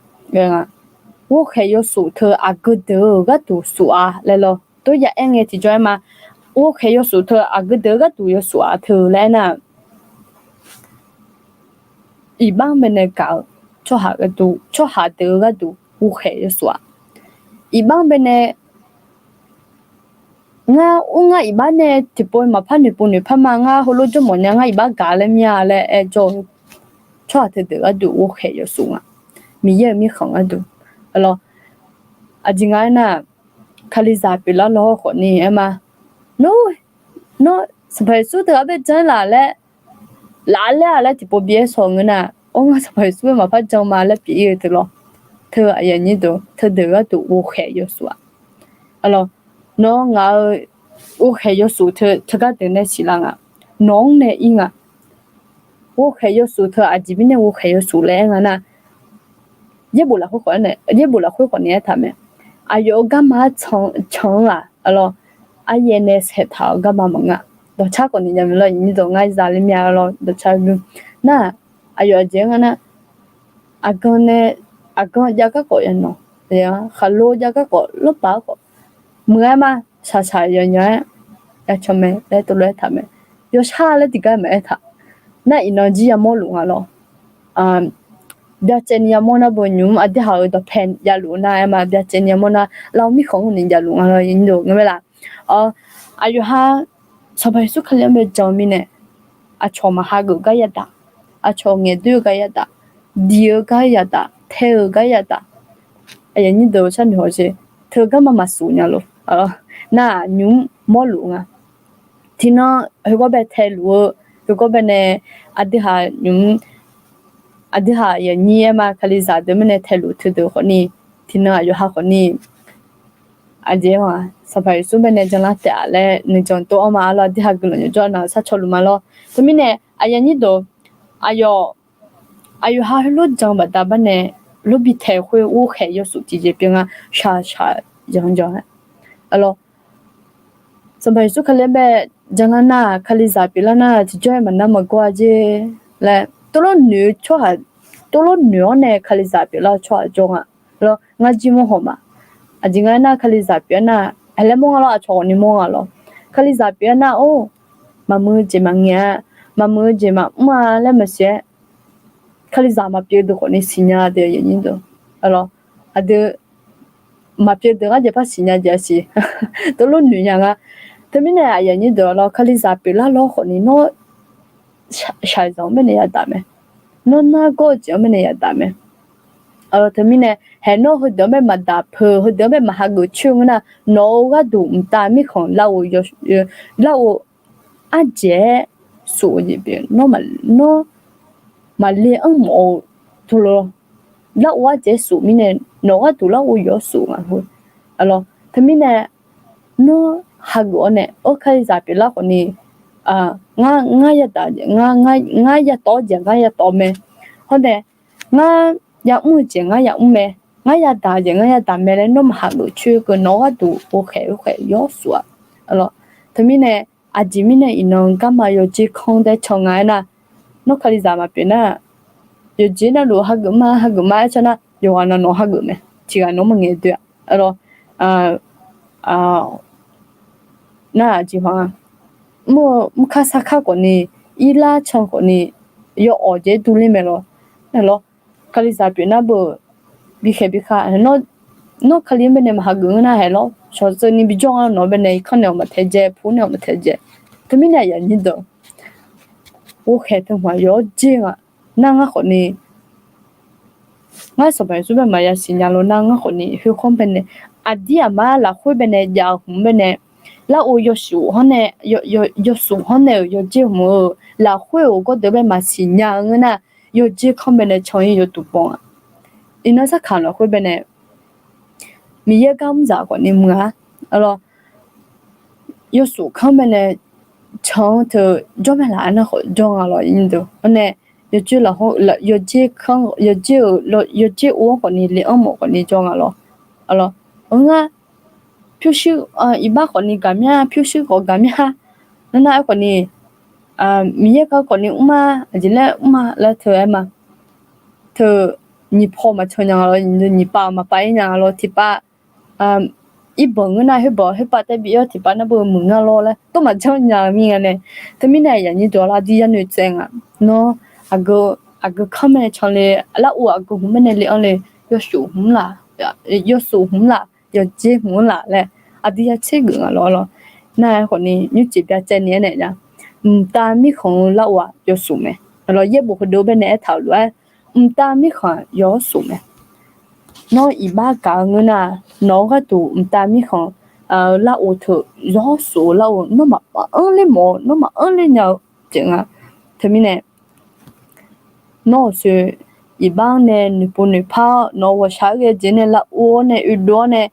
ghovkhaeq yawsuf teu aqgeu deuq-euq gharduq suf-a laer lawr, tov ya aer ngae tiqjawr aer ma. Ghovkhaeq yawsuf teu aqgeu deuq-eu gharduq yawsuf-a teu laer aernar, iqbax-anr baenae gaq-eu tsawrhaq gharduq, tsawrhaq deuq-eu gharduq ghovkhaeq yawsuf-aq, iqbax-anr baenae ngar ur ngar iqbax nae tiqpov maqpar noeqpov noeqpar ma, ngar heulof jawr mawfnya, ngar iqbax gaq laer mir-a laer aer jawr-eu tsawrhaq teudeuq gharduq ghovkhaeq yawsuf nga. Miqyaer-euq mirkhanq gharduq, a lawr, aqjeq nga aernar, Kalizaq pyeuflar lawr khawf ni aer ma. Nawr, nawr Sanqpaq Yeqsur teughaq bae jan-aer laf laer, laf laer-a laer tiqpov bi aer shaw ngeur nar, or ngar Sanqpaq Yeqsur bae maqpar jan ma laer pyeuf-ir-eu teu lawr. Teu aqyuif aqnyir deuq, teudeuq gharduq ghovkhaeq yawsuf-aq, a lawr, nawr ngaq-euq ghovkhaeq yawsuf teu, teugar deuq nae siqlar nga. Nawq-anr nae ir nga. Ghovkhaeq yawsuf teu aqjeq mirnae ghovkhaeq yawsuf laer aer nga nar, yaerbof lafkhoer khawf nae, yaerbof lafkhoer khawf ni aertaq mae. Aqyawf-euq garma-anr can-anr-aq, a lawr, aryaev nae saeqtaq-euq garma maqngeur-a. Dawqcar khawf ni jav mae lawr, aqyuif aqnyir deuq, ngar zale mir-a lawr, dawqcar nar, aqyawf aqjeq-anr nga nar, aqgan nae, aqgan jav garkawv yawqnan, khaqlo jav garkawv lawrbaq-aer khawf, muiq-aer ma, shaqshaq yawqnan-aer ya can mae laer teulof aertaq mae. Yawshar laer tiqgar maqaer taq. Nar iqnan jir yamawr luf nga lawr. Byacaevni yamawr nar beu nymq-mr aqdui haq-euq dawqpae javluf nar aer ma, byacaevni yamawr nar lavmir khanq-anr ni javluf nga lawr, aqyuif aqnyir deuq, ngeur mae laf. Aqyawf ha Sanqpaq Yeqsur Kali-anr bae jan-eu mirnae, aqcawq maqhageuf gar yadaq, aqcawq ngaeqdoer-eu gar yadaq, diq-eu gar yadaq, tae-euq gar yadaq, aqyuif aqnyir deuq sharnoeq hawsher, teu garma maqsuf nya lor. Nar-aq nymq-mr mawrluf nga. Tiqnan heugawr bae taeluf-eu, heugawr bae nae aqdui haq nymq-mr, aqdui haq aqyuif aqnyir aer ma, Kalizaq deuq mirnae taeluf teudeuq khawf ni, tiqnan aqyawf ha khawf ni, aqjeq-aq Sanqpaq Yeqsur bae nae janlar taef-a laer nuijan tov-anr ma lawr, aqdui haq guiqlanq yawqjawr nav sharcaw luf ma lawr. Teumirnae aqyuif aqnyir deuq, aqyawf, aqyawf ha heulof jan baqda bar nae, lof bi taeq khoer ghovkhaeq yawsuf tiqjeq pyeuf nga, shaqshaq yanjan-aer, a lawr, Sanqpaq Yeqsur Kali-anr bae janlar nar, Kalizaq pyeuflar nar tiqjawr-aer maqnar maqgawr-a jer laer, tov lof noeq-eu tsawrhaq, tov lof noeq-awr nae Kalizaq pyeuflar-eu tsawrhaq jawr nga. Lawr, ngar jir mawr haw ma. Aqjeq nga aernar, Kalizaq pyeuf-aer nar, aqlaer mawr nga lawr, aqcawq khawf ni mawr nga lawr. Kalizaq pyeuf-aer nar, or, maqmuiq-eu jeq maqngaeq-a, maqmuiq-eu jeq maqmr-a laer maqsiq-aer, Kalizaq maqpyeuf deuq khawf ni siqnya deuq, aqyuif aqnyir deuq, a lawr, aqdui maqpyeuf deuq ngar jeq par siqnya jeq-a siq, tov lof noeq nya nga. Teumirnae aqyuif aqnyir deuq, a lawr, Kalizaq pyeuflar lawr khawf ni nawr shaqzanq-anr bae nae yadaq mae. Nawr nargawr-eu jeq-anr bae nae yadaq mae. Teumirnae haeq nawr heudeuq-anr bae maqdaq peuq, heudeuq-anr bae maqhageuf coer ngeur nar, nawq-eu gharduq mqtav mirkhanq lar-eu, lar-eu arjeq-aer suf-eu jeq pyeuf, nawr maqle anr mawf-eu tov lor. Lar-eu arjeq-aer suf mirnae, nawq-eu gharduq lar-eu yawf-aer suf nga lor. Teumirnae nawr hageuf-awr nae, or, Kalizaq pyeuflar khawf ni, ngar, ngar yadaq jeq, ngar yatawv-awr jeq ngar yatawv mae. Hawr nae ngar yamr-eu jeq ngar yamr mae. Ngar yadaq jeq ngar yadaq mae laer nawr maqhageuf coer keuv, nawq-eu gharduq ghovkhaeq ghovkhaeq yawr suf-a. Teumirnae aqjeq mirnae iqnan garma yawjer kanr daer can nga aernar, nawr Kalizaq maqpyeuf nar, yawqjeq navluf hageuf ma hageuf ma aer can nar, yawqghaq nan nawq hageuf mae. Tiqghaq nawq maqngaeq doe-a. Nar aqjeq ha, mr-eu mrkar sarkar khawf ni, irlar can khawf ni, yawawq jeq durler mae lawr. Lawr, Kalizaq pyeuf nar beu, bikhaeq bikhav, nawr Kali-anr bae nae maqhageuf ngeur nar haeq lawr, shawqtseuvni bijawr nga nawq-anr bae nae irkanr naeq-awq maqtaedzae, pu naeq-awq maqtaedzae. Teumirnae aqyuif aqnyir deuq, ghovkhaeq teu hmq-aq yawr jer nga. Nar ngar khawf ni Ngar Sanqpaq Yeqsur bae maqya siqnya lof nar, ngar khawfni khoerkhanr baenae, aqdir aqmar lafkhoer baenae jav-eu hmq baenae, larghov yawsuf hanr nae, yawsuf hanr nae-euq yawjer hmq-eu lafkhoer-euq gawrdeuq bae maqsiqnya-eu ngeur nar, yawjer kanr baenae can-ir yawduq baw-a. Iqnan sarkaq lafkhoer baenae Miqyaer gar mr dzaq khawfni meuq-a. Arlawr, yawsuf kanr baenae can-anr teu jawr mae laf-aer nar khawf jawr nga lawr, iqnyir deuq. Awr nae yawjer laf, yawjer kanr, yawjer-euq, yawjer ov-anr khawfni le-anr mawf khawfni jawr nga lawr. Arlawr, ngar pyurshuir, iqbax khawfni gaqmya, pyurshuir khawf gaqmya. Nar nar-aer khawfni Miqyaer gar khawfni mr-a, aqjeq laer mr-a laer teu-aer ma. Teu nyiq paw maqcan nya nga lawr, nyiq pav maqpav-ir nya nga lawr, tiqpav irbanq ngeur nar khoerbanq khoerpav tae bi-awr tiqpav nar beu muiq ngar lawr laer tov maqjanr nya-eu mir nga nae. Teumirnae aqyuif aqnyir deuq-awr lar aqdir yarnoeq tsaev nga. Nawr aqgeu kanr mae can le, larghov aqgeu hmq baenae le-anr le, yawsuf hmq laf, yawsuf hmq laf, yawjer hmq laf laer aqdui ya tser geuf nga lawr lawr. Nar-aer khawfni nymrcif byacaevni-aer naeq nya. Mqtav mirkhanq-eu larghov-aq yawsuf mae. Lawr, yaerbof heudeuq baenae aertaq-euq lof-aer, mqtav mirkhanq-aq yawsuf mae. Nawr iqbax gaq-eu ngeur nar, nawq-eu gharduq mqtav mirkhanq larghov teu yawsuf-eu larghov nawr maqanr ler mawf-eu, nawr maqanr ler nya-eu jeq nga. Teumirnae nawr-euq soe iqbax-anr nae noeqpov noeqpar-awr, nawq-eu ghawqshaq-aer ghae jeq nae larghov-awr nae oedov-awr nae,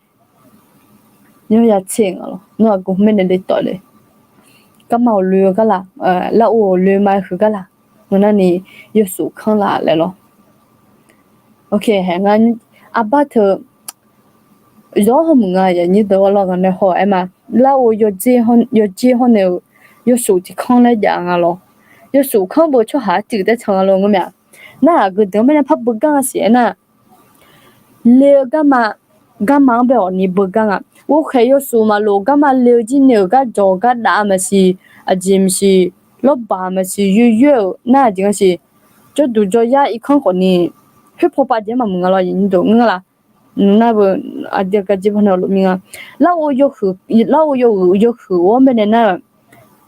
nymr ya tser nga lawr. Nawr aqgeu hmq baenae le tawf le. Garma-euq loe-eu gar laf, larghov-euq loe ma huiq gar laf. Ngeur nar ni yawsuf kanr laf laer lawr. Hae nga, arbar teu zawr hawmuiq nga, aqyuif aqnyir deuq-awr lawr nga nae haw-aer ma. Larghov yawjer hawr nae-euq yawsuf tiq kanr laer jav nga lawr. Yawsuf kanr beu tsawrhaq arcuiv taer can nga lawr ngeur mae-aq. Nar aqgeu deuq-anr baenae par beugar nga siq-aer nar, le-eu garma, garma-anr bae awqni beugar nga. Ghovkhaeq yawsuf maqlof garma le-eu jir nae-euq gar jawq gar dav maqsiq, aqjeq maqsiq, lawrbaq maqsiq, yoer yoer-euq nar aqjeq nga siq. Jawrduq jawryar irkanr khawfni khoer paw pav jeq-aer maqmuiq nga lawr, aqyuif aqnyir deuq ngeur nga laf. Nar beu aqdui aqgar jir baw nae lof mir nga. Larghov yawhuiq, larghov yawhuiq yawhuiq-awr baenae nar,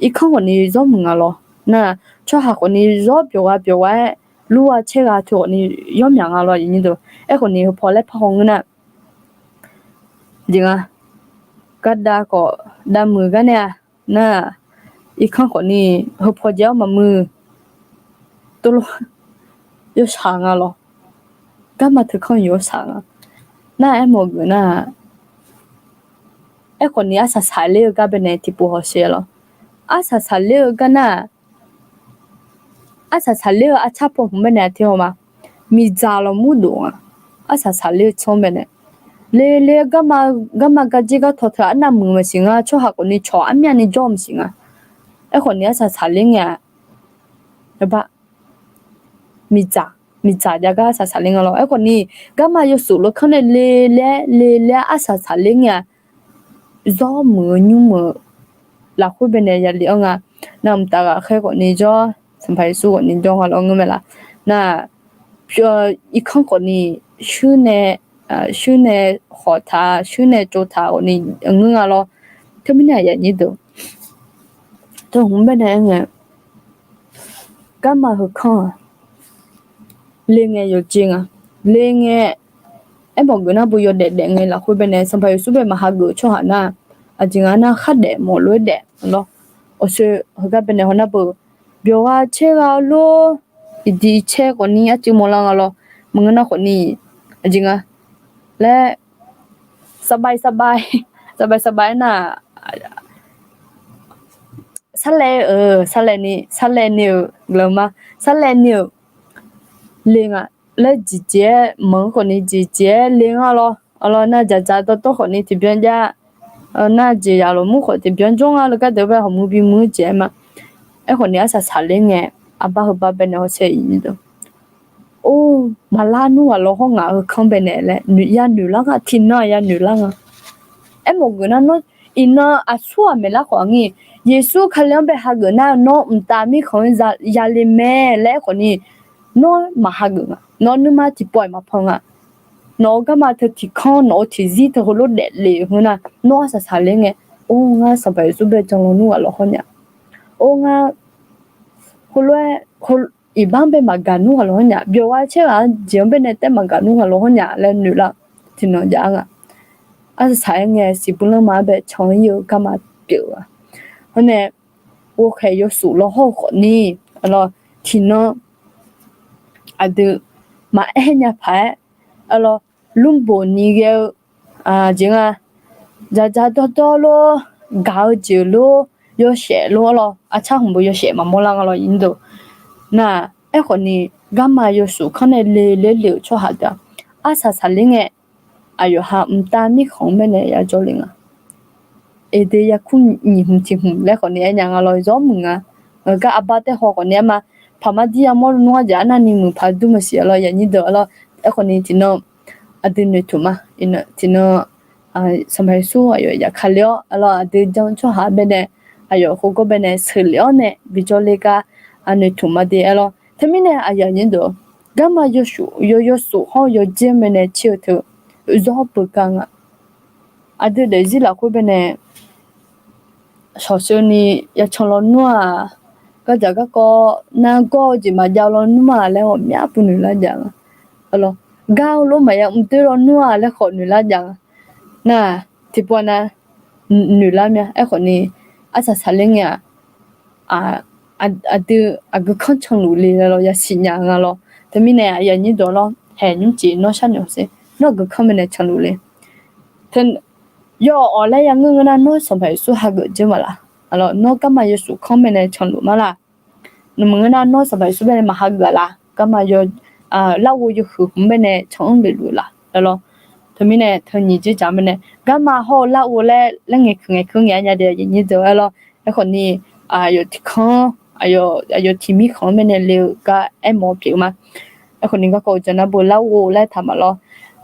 irkanr khawfni zawr muiq nga lawr. Nar tsawrhaq khawfni zawr byawq gha byawq gha-aer, lur gha caer gha teu khawfni yawr myaq nga lawr, aqyuif aqnyir deuq. Aerkhawfni heupaw laer par haw ngeur nar, jeq nga, gardav khawf dav muiq gar nae-a. Nar irkanr khawfni heupaw jeq-awr maqmuiq, tov lo, yawshaq nga lawr. Garma teu kanr yawshaq nga. Nar aermawf geuf nar, aerkhawfni arsaq saqler-eu gar baenae tiqpov hawsher lawr. Arsaq saqler-eu gar nar, arsaq saqler-eu arcar paw hmq baenae aqteu haw ma. Miqdzaq lawqmur dof nga. Arsaq saqler-eu tsanr baenae, le le garma, garma garjir gar taw teu arnav muiq maqsiq nga. Tsawrhaq khawfni cawq armyavni jawr maqsiq nga. Aerkhawfni arsaq saqler ngae-a, miqdzaq, miqdzaq jav gar arsaq saqler nga lawr. Aerkhawfni garma yawsuf lafkanr nae le laer le laer arsaq saqler ngae-a, zawr muiq-eu nymr muiq-eu lafkhoer baenae yale-anr nga. Nar mqtav ghaqkhaer khawfni jawr, Sanqpaq Yeqsur khawfni jawr nga lawr ngeur mae laf. Nar irkanr khawfni shuir nae, shuir nae khawf taq, shuir nae tsov taq khawfni ngeur nga lawr. Teumirnae aqyuif aqnyir deuq, teu hmq baenae aer ngae, garma heukanr-aq, le ngae yawqjeq nga. Le ngae, aermawf geuf nar beu yawdaef daef ngae lafkhoer baenae Sanqpaq Yeqsur bae maqhageuf-eu tsawrhaq nar, aqjeq nga nar khardaef mawf lof-aer daef lawr. Awqshoe heugar baenae haw nar beu, byawq gha caer gha lor, iqdiq icaer khawfni arcuiv mawrlar nga lawr. Maqngeur nar khawfni, aqjeq nga laer, saqbae saqbae, saqbae saqbae aernar, sarlae-eu, sarlae ni, sarlae ni-euq gaqma, sarlae ni-euq le nga laer jeqjeq-aer maqngeur khawfni jeqjeq-aer le ngar lawr. Arlawr nar dzaqdzaq dawrdawr khawfni tiqbyan jav, nar jeq yaf lawqmur khawf tiqbyan jawr nga le gardeuq bae hawqmuiq bimuiq-eu jeq-aer ma. Aerkhawfni arsaq saqler ngae, arbar heubar baenae hawsher-eu aqyuif aqnyir deuq, or, maqlar nmr ghaq lawr hawr ngaq heukanr baenae laer yanoeq lar nga, tiqnan yanoeq lar nga. Aermawf geuf nar nawr iqnan aqsur ghaq maeqlar khawf ngir, Yeqsur Kali-anr bae hageuf nar nawr mqtav mirkhanq-anr yale mae laer aerkhawfni, nawr maqhageuf nga. Nawr nuima tiqpov-iq maqpan nga. Nawq-eu garma teu tiqkanr, nawq-eu tiqzir teu heulof daefle-eu ngeur nar, nawr arsaq saqler ngae, or, ngar Sanqpaq Yeqsur bae jan lawnmr ghaq lawr hawr nya. Or, ngar heulof-aer iqbax-anr bae maqgaq nmr ghaq lawq hawr nya, byawq gha caer ghaq-anr jeq-anr bae nae taef maqgaq nmr ghaq lawq hawr nya laer noeqlar-eu tiqnan jav-a nga. Arsaq saq-aer ngae siqbur lanrma-anr bae can-ir-eu garma pyeuf-eu-a. Hawr nae ghovkhaeq yawsuf law hawr-eu khawfni, arlawr, tiqnan aqdui maqaer nya paq-aer, arlawr, lmrboq ni ghae-eu jeq nga, dzaqdzaq dawrdawr lor, gaq-eu jeq lor, yawshaef lor, arlawr, arcar hmq beu yawshaef maqmawr lar nga lawr, iqnyir deuq. Nar, aerkhawfni, garma yawsuf kanr nae le ler le-euq tsawrhaq deuq-aq, arsaq saqler ngae, aqyawf ha mqtav mirkhanq-anr bae nae yajawr le nga. Eqde yarkur nyiq hmq tiq hmq laer khawfni aer nya nga lawr, zawr muiq nga. Ngaq gar arbar taer haw khawfni aer ma. Paqmar dir yamawr nmr-anr jeq arnavni muiq paq dur maqsiq lawr, iqnyir deuq, arlawr, aerkhawfni tiqnan aqdui noeqtmq ma. Tiqnan Sanqpaq Yeqsur aqyawf yaf ka le-awr, arlawr, aqdui jan-eu tsawrhaq-anr bae nae, aqyawf khoergar bae nae sheuqlef-awr nae bijawr le gar noeqtmq ma de, arlawr. Teumirnae aqyuif aqnyir deuq, garma yawsuf, yaw yawsuf hawr-eu yawdzer-anr bae nae tser-eu teu zawr beugar nga. Aqdui daefzir lafkhoer bae nae shawqsheu ni yacan lawnmr-aq, gardzaq garkawv nargawr-eu jeq maqjav-eu lawnmr-aq laer ghawqmya pov noeq lar jav nga. Gar-eu lof maqya mqdoer lawnmr-aq laer khawf noeq lar jav nga. Nar, tiqpov nav noeq lar mya. Aerkhawfni, arsaq saqler ngae-aq, aqdui aqgeu kanr canluf le laer lawr yasiq nya nga lawr. Teumirnae aqyuif aqnyir deuq, arlawr, haeq nymrcif nawr sharnoeq sher, nawr aqgeu kanr bae nae canluf le. Teu, yawawq laer yangeur ngeur nar, nawr Sanqpaq Yeqsur hageuf dzeur ma laf? Nawr garma yawsuf kanr bae nae canluf ma laf? Nawq maqngeur nar, nawr Sanqpaq Yeqsur bae nae maq hageuf-a laf? Garma yaw, larghov yawhuiq hmq bae nae can-anr leluf laf, arlawr. Teumirnae teu nyiq dzerdzaq-anr bae nae garma hawr-eu larghov laer laer ngaeqkeuq ngaeqkeuq ngaeq-a nya de, aqyuif aqnyir deuq, arlawr. Aerkhawfni, aqyawf tiqkanr, aqyawf tiqmirkhanq-anr bae nae le-eu gar aermawf-eu pyeuf-eu ma. Aerkhawfni garkawv uqdzan nar beu larghov laer taq ma lawr.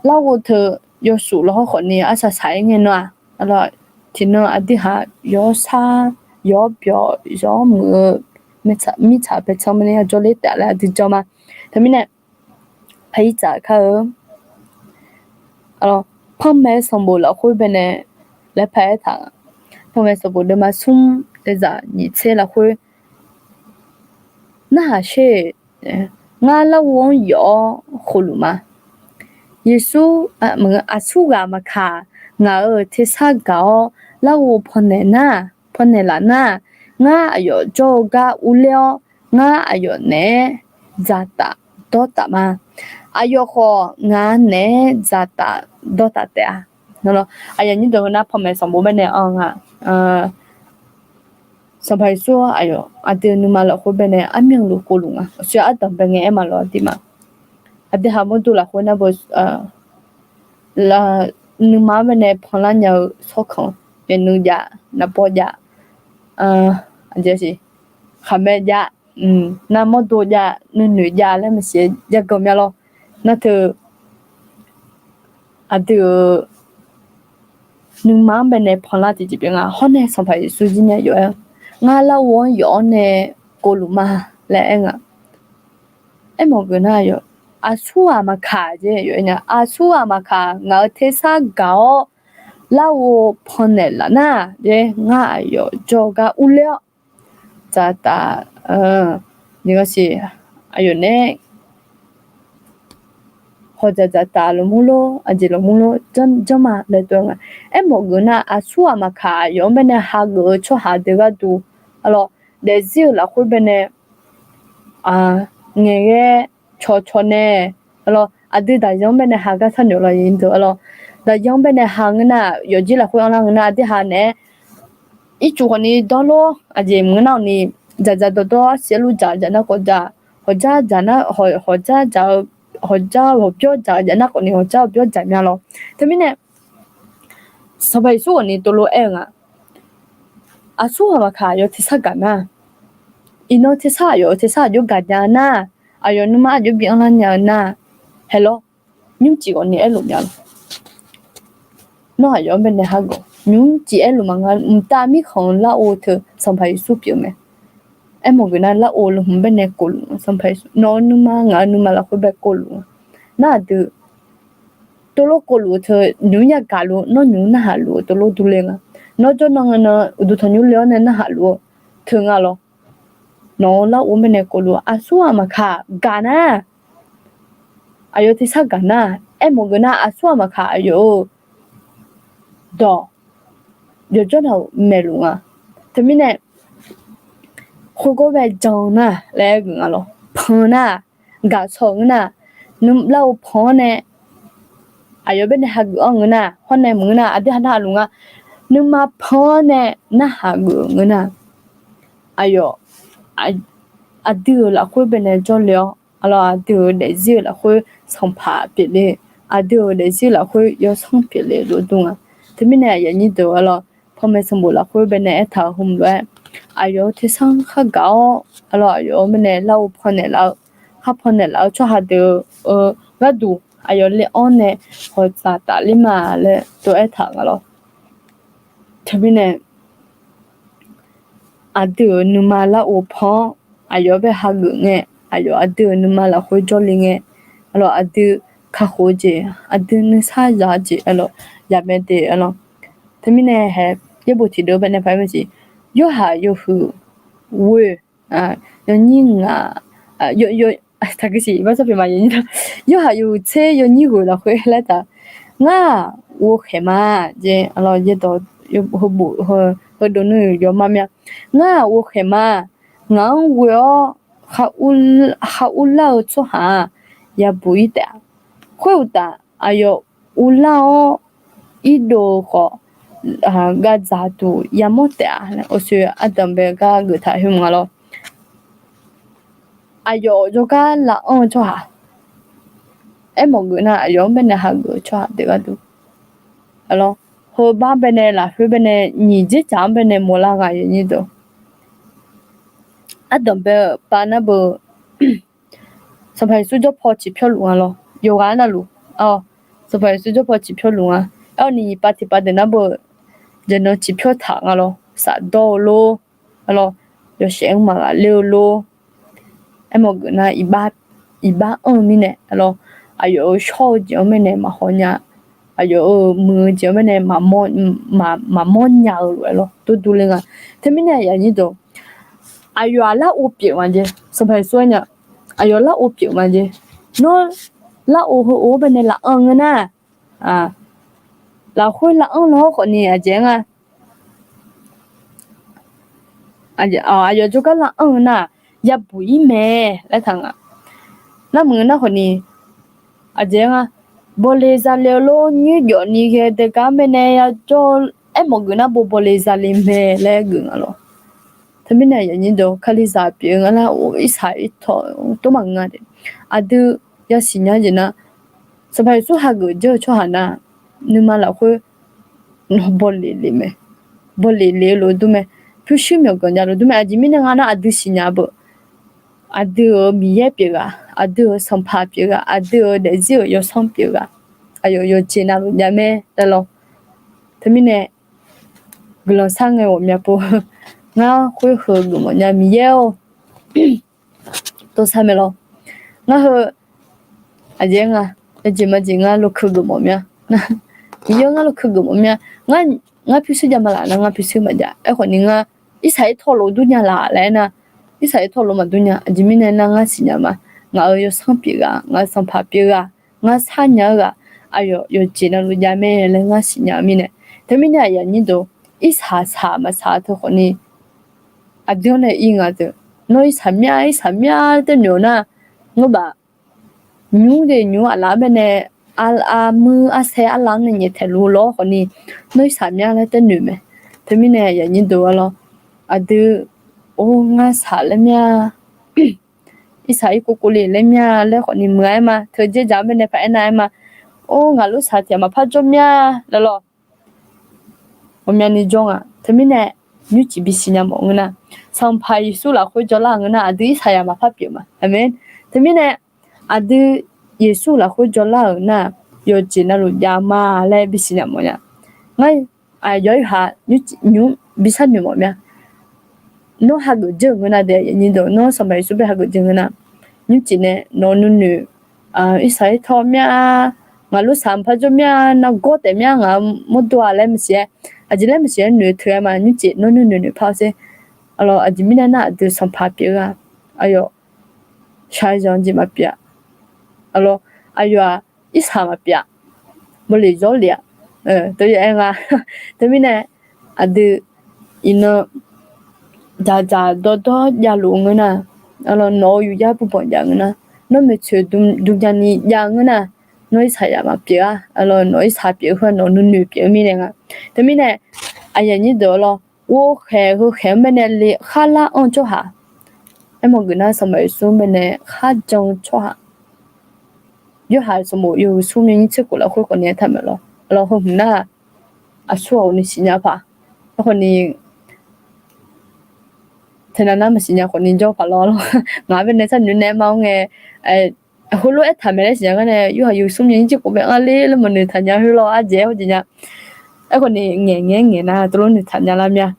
Larghov teu yawsuf law hawr khawfni arsaq saq-aer ngae nar-aq, arlawr, tiqnan aqdui haq yawr sar, yawr byawq, yawr muiq-eu mirtsaq paertsanr bae nae yajawr ler taef laer aqdui jan ma. Teumirnae, paq-ir tsaf kar-eu Panmaeq sanqbof lafkhoer bae nae laer paq-aer taq. Panmaeq sanqbof deuvma smr, deuvzaq nyiq tser lafkhoer, narhaq sher, ngar larghov-anr yawf-awr khofluf ma. Yeqsur, aqsurghaq maqkaq, ngaq-euq tersar gaq-awr larghov pawnaeq nar, pawnaeq laf nar, ngar aqyawf jawr-eu gar urler-awr, ngar aqyawf naeq-aer dzaqtaf dawrtaf ma. Aqyawf khawf ngaq naeq-aer dzaqtaf dawrtaf taef-a. Aqyuif aqnyir deuq, heu nar panmaeq sanqbof bae nae-a nga. Sanqpaq Yeqsur aqyawf aqdui nuima lafkhoer bae nae armyanluf khovluf nga. Aqsur ardanq bae ngae aer ma lawr aqduimaf. Aqdui haq mawrdo lafkhoer nar beu, nuima-anr bae nae panlar nya-eu tsawrkanq, yaeqnui jav, naqpaw jav, aqjeq siq, khaqmae jav, nar mawrdo jav, nuinoeq jav laer maqsiq jav ganq mya lawr. Nar teu aqdui-euq nuima-anr bae nae panlar tiqjeq pyeuf nga. Hawr nae Sanqpaq Yeqsur zir nae yawf-aer, ngar larghov-anr yawf-awr nae kovluf ma laer aer nga. Aermawf geuf nar, aqsurghaq maqkaq jeq yawf-aer nya, aqsurghaq maqkaq ngaq-euq tersar gaq-awr larghov pawnaeq laf nar, ngar aqyawf jawr-eu gar urler-awr dzaqtaf, siq, aqyawf naeq-aer hawdzaq dzaqtaf lafmur lor, aqjeq lafmur lor, janr ma laer dov nga. Aermawf geuf nar, aqsurghaq maqkaq aqyawf-anr bae nae hageuf-eu tsawrhaq deuq gharduq, arlawr, daefzir-euq lafkhoer bae nae ngaeqghae cawqcawq nae, arlawr, aqdui daqyan-anr bae nae hagar sharnoeq lawr, arlawr, daqyan-anr bae nae ha ngeur nar, yawfjir lafkhoer anrlar ngeur nar, aqdui haq naeq-aer ircuf khawfni dawrlor, aqjeq maqngeur nar khawfni dzaqdzaq dawqdawr siqaer lur dzaq dzaq nar khawf dzaq, hawqdzar dzaq nar, hawqdzar dzaq-eu, hawqdzar hawqbyawr dzaq-eu dzaq nar khawfni hawqdzar hawqbyawr dzaq mya lawr. Teumirnae Sanqpaq Yeqsur khawfni tovlof aer-eu nga. Aqsurghaq maqkaq aqyawf tersar gaq nar, iqnan tersar aqyawf-eu tersar aqjox gaq nya nar, aqyawf nuima aqjox bi anrlar nya-eu nar, haeq lawr, nymrcif ghawfni aerluf mya lawr. Nawr aqyawf-anr bae nae hageuf, nymrcif aerluf maqnga, mqtav mirkhanq-eu larghov teu Sanqpaq Yeqsur pyeuf mae. Aermawf geuf nar, larghov lafmur bae nae kovluf, Sanqpaq Yeqsur, nawq-eu nuima ngaq-eu nuima lafkhoer bae kovluf. Nar aqdui tovlof kovluf-eu teu nymq-mr yagaq luf, nawr nymq-mr narhaq luf-eu tovlof durle nga. Nawr jawr nan ngae nan uqduq tanqnymr le-awr nae narhaq luf-eu teu nga lawr. nawq-eu larghov-anr baenae kawvluf aqsur ghaq maqkaq gaq nar, aqyawf tersar gaq nar, aermawf geuf nar aqsur ghaq maqkaq aqyawf-euq dawq yawqjawr naq-euq maeqluf nga. Teumirnae khoergawr bae jan nar laer aer geuf nga lawr. Pan nar, gaq saw-euq ngeur nar, larghov pan-anr nae aqyawf baenae hageuf-anr ngeur nar, hawr nae maqngeur nar, aqdui ha narhaq luf nga. Nuima pan-anr nae narhaq geuf-euq ngeur nar, aqyawf aqdui-euq lafkhoer baenae jawrle-awr, aqlawr aqdui-euq daefzir-euq lafkhoer sanqpaq pyeufle, aqdui-euq daefzir-eu lafkhoer yawsanr pyeufle lof dur nga. Teumirnae aqyuif aqnyir deuq, aqlawr panmaeq sanqbof lafkhoer baenae aertaq-euq hmq lof-aer, aqyawf-euq tersar khargaq-awr, aqlawr aqyawf-euq baenae larghov pan naeqlaf-eu, khar pan naeqlaf-eu tsawrhaq deuq-euq gharduq aqyawf le-anr nae hawq tsaf tafler ma laer tov aertaq nga lawr. Teumirnae aqdui-euq nuima larghov pan-anr aqyawf bae hageuf ngae, aqyawf aqdui-euq nuima lafkhoer jawrle ngae, aqlawr aqdui kakhof-eu jeq, aqdui nuisar zaq-eu jeq, aqlawr yamae de, aqlawr. Teumirnae hae, yaerbof tiqdeuq baenae paq-aer maqsiq, yorhaq yawhuiq ghoe, yawnyir ngaq, taqguisiq, yorhaq yawhuiq tser yawnyir ghoe lafkhoer laer taq, ngar-aq ghovkhaeq ma, jeq, aqlawr yaerdawq, heudov nui yawma mya, ngar-aq ghovkhaeq ma, ngaq-anr ghoe-awr khar urlar-eu tsawrhaq-aq yabuq-ir taef-a. Khoeruqtaf aqyawf uvlar-awr irdov-eu khawf, gavdzaq duq yamawr taef-a. Uqshoe ardanq bae gar geuf taq khoer mq nga lawr. Aqyawf jawrgar laf anr-eu tsawrhaq, aermawf geuf nar aqyawf-anr baenae hageuf-eu tsawrhaq deuq gharduq, aqlawr, heubar baenae lafkhoer baenae nyiq dzerdzaq-anr baenae mawrlar nga, aqyuif aqnyir deuq. Ardanq bae-eu pav nar beu, Sanqpaq Yeqsur jawrpaw ciqpyawr luf nga lawr. Yawqghaq navluf, Sanqpaq Yeqsur jawrpaw ciqpyawr luf nga. Aerkhawf ni nyiq pav tiqpav deuq nar beu, jeq nan ciqpyawr taq nga lawr. Safdawr-eu lor, aqlawr, yawshaef-anr maqghaqler-eu lor. Aermawf geuf nar, iqbax anr-eu mirnae, aqlawr, aqyawf-euq shawr-eu jeq-anr baenae maqhaw nya, aqyawf-euq muiq-eu jeq-anr baenae maqmawr nya-eu lof-aer lawr, durdur le nga. Teumirnae aqyuif aqnyir deuq, aqyawf-aq larghov pyeuf ma jeq, Sanqpaq Yeqsur aernya, aqyawf larghov pyeuf ma jeq. Nawr larghov heu-or baenae laf anr-eu ngeur nar, lafkhoer laf anr lawr khawfni aqjeq-aer nga, aqyawf jawrgar laf anr-eu nar, yabuq-ir mae laer taq nga. Nar muiq-eu nar khawfni, aqjeq-aer nga, bawle zale-eu lor, nymrjawf ni ghae dae gar-anr baenae yajawr-eu, aermawf geuf nar bo bawle zale mae laer geuf nga lawr. Teumirnae aqyuif aqnyir deuq, kalizaq pyeuf-eu nga nar, irsaq irtawv tov maqngeur nga de. Aqdui yasiq nya jeq nar, Sanqpaq Yeqsur hageuf jawr-eu tsawrhaq nar, nuima lafkhoer bawle le mae, bawle le-eu lof dur mae, pyurshuir myawqganq jav lof dur mae. Aqjeq mirnae nga nar, aqdui siqnya beu, aqdui-euq Miqyaer pyeuf ghaq, aqdui-euq Sanqpaq pyeuf ghaq, aqdui-euq daefzir-euq yawsanr pyeuf ghaq, aqyawf yawqjeq navluf jav mae laer lawr. Teumirnae guiqlanq sar ngae ghawqmya pov, ngar khoer heu geufmawf nya Miqyaer-or, tov sar mae lawr. Ngar heu aqjeq-aer nga, yawjeq majeq ngar lokeu geufmawf mya, Miqyaer-or, ngar lokeu geufmawf mya. Ngar pyurshuir jav ma laf nar, ngar pyurshuir maqjav. Aerkhawfni ngar irsaq irtawv lof dur nya laf laer aer nar, irsaq irtawv lof maqdur nya. Aqjeq mirnae nar, ngar siqnya ma. Ngaq-euq yawsanr pyeuf ghaq, ngaq-euq Sanqpaq pyeuf ghaq, ngar sharnya-eu ghaq, aqyawf yawqjeq navluf jav mae laer ngar siqnya-eu mirnae. Teumirnae aqyuif aqnyir deuq, irsaq saq maqsaq teu khawfni, aqdui-anr nae ir nga deuq. Nawr irsaq mya, irsaq mya taer noeq-eu nar, ngeur baf, nymr de nymr aqlaf-anr baenae, armuir arsaer arlav-anr nae nyaeftaeq luf lawr khawfni, nawr irsaq mya laer taer noeq mae. Teumirnae aqyuif aqnyir deuq-a lawr, aqdui, or, ngar saq laer mya, irsaq irkov kov le laer mya laer khawfni muiq-a aer ma. Teu dzerdzaq-anr baenae paq-aer nar aer ma. Or, ngaq lof saq tiq ghaq maqpar jawr mya laer lawr, ghawqmyani jawr nga. Teumirnae nymrcif bisiq nya mawf ngeur nar, Sanqpaq Yeqsur lafkhoer jawrlar-euq ngeur nar, aqdui irsaqyaq maqpar pyeuf ma. Aqmeq. Teumirnae aqdui Yeqsur lafkhoer jawrlar-euq nar, yawqjeq navluf jav ma laer bisiq nya mawf nya. Ngar aqyawf-ir ha nymr bi sharnoeq mawf mya. Nawr hageuf jeur-euq ngeur nar de, nawr Sanqpaq Yeqsur bae hageuf jeur ngeur nar, nymrcif nae nawq nuinoeq, irsaq irtawv mya, ngaq lof saq maqpar jawr mya, nargawr taef mya, ngaq mawrdo-a laer maqsiq-aer, aqjeq laer maqsiq-aer noeq teu-aer ma. Nymrcif nawr nuinoeq noeqpar-awr sher. Aqlawq, aqjeq mirnae nar aqdui sanqpaq pyeuf-eu-aq, aqyawf shaqzanq jeq maqpyeuf-a. Aqlawq, aqyawf-aq irsaq maqpyeuf-a. Bawleq zawrlef-a. Teuaer nga. Teumirnae aqdui iqnan dzaqdzaq dawrdawr javluf ngeur nar, aqlawq, nawq-eu yuqjar bubanq jav ngeur nar, nawr maeqtsoeq dmnya ni jav ngeur nar, nawr irsaq yaf maqpyeuf-a. Aqlawq, nawq irsaq pyeuf-eu khoer nawq nuinoeq pyeuf-eu mirnae nga. Teumirnae aqyuif aqnyir deuq-awr lawr, ghovkhaeq heukhaeq-anr baenae le kharlar anr-eu tsawrhaq, aermawf geuf nar Sanqpaq Yeqsur-anr baenae kharjan-eu tsawrhaq, Yorhaq sanqbof yawhuiq smr yawnyir tser khof lafkhoer khawfni aertaq mae lawr. Aqlawq, heu hmq nar aqsur ghawqni siqnya paq. Aerkhawfni teunav nar maqsiqnya khawfni jawr paq lawr lawr. Ngaq-anr baenae sharnoeq naeq ma-anr ngae, heulof aertaq mae laer siqnya gar nae Yorhaq yawhuiq smr yawnyir tser khof bae anr ler laer maqnoeq taq nya. Heulof-aer ardzaeq-aer hawjeq nya. Aerkhawfni ngaeq ngaeq ngaeq nar teulof noeqtaq nya lar mir-a.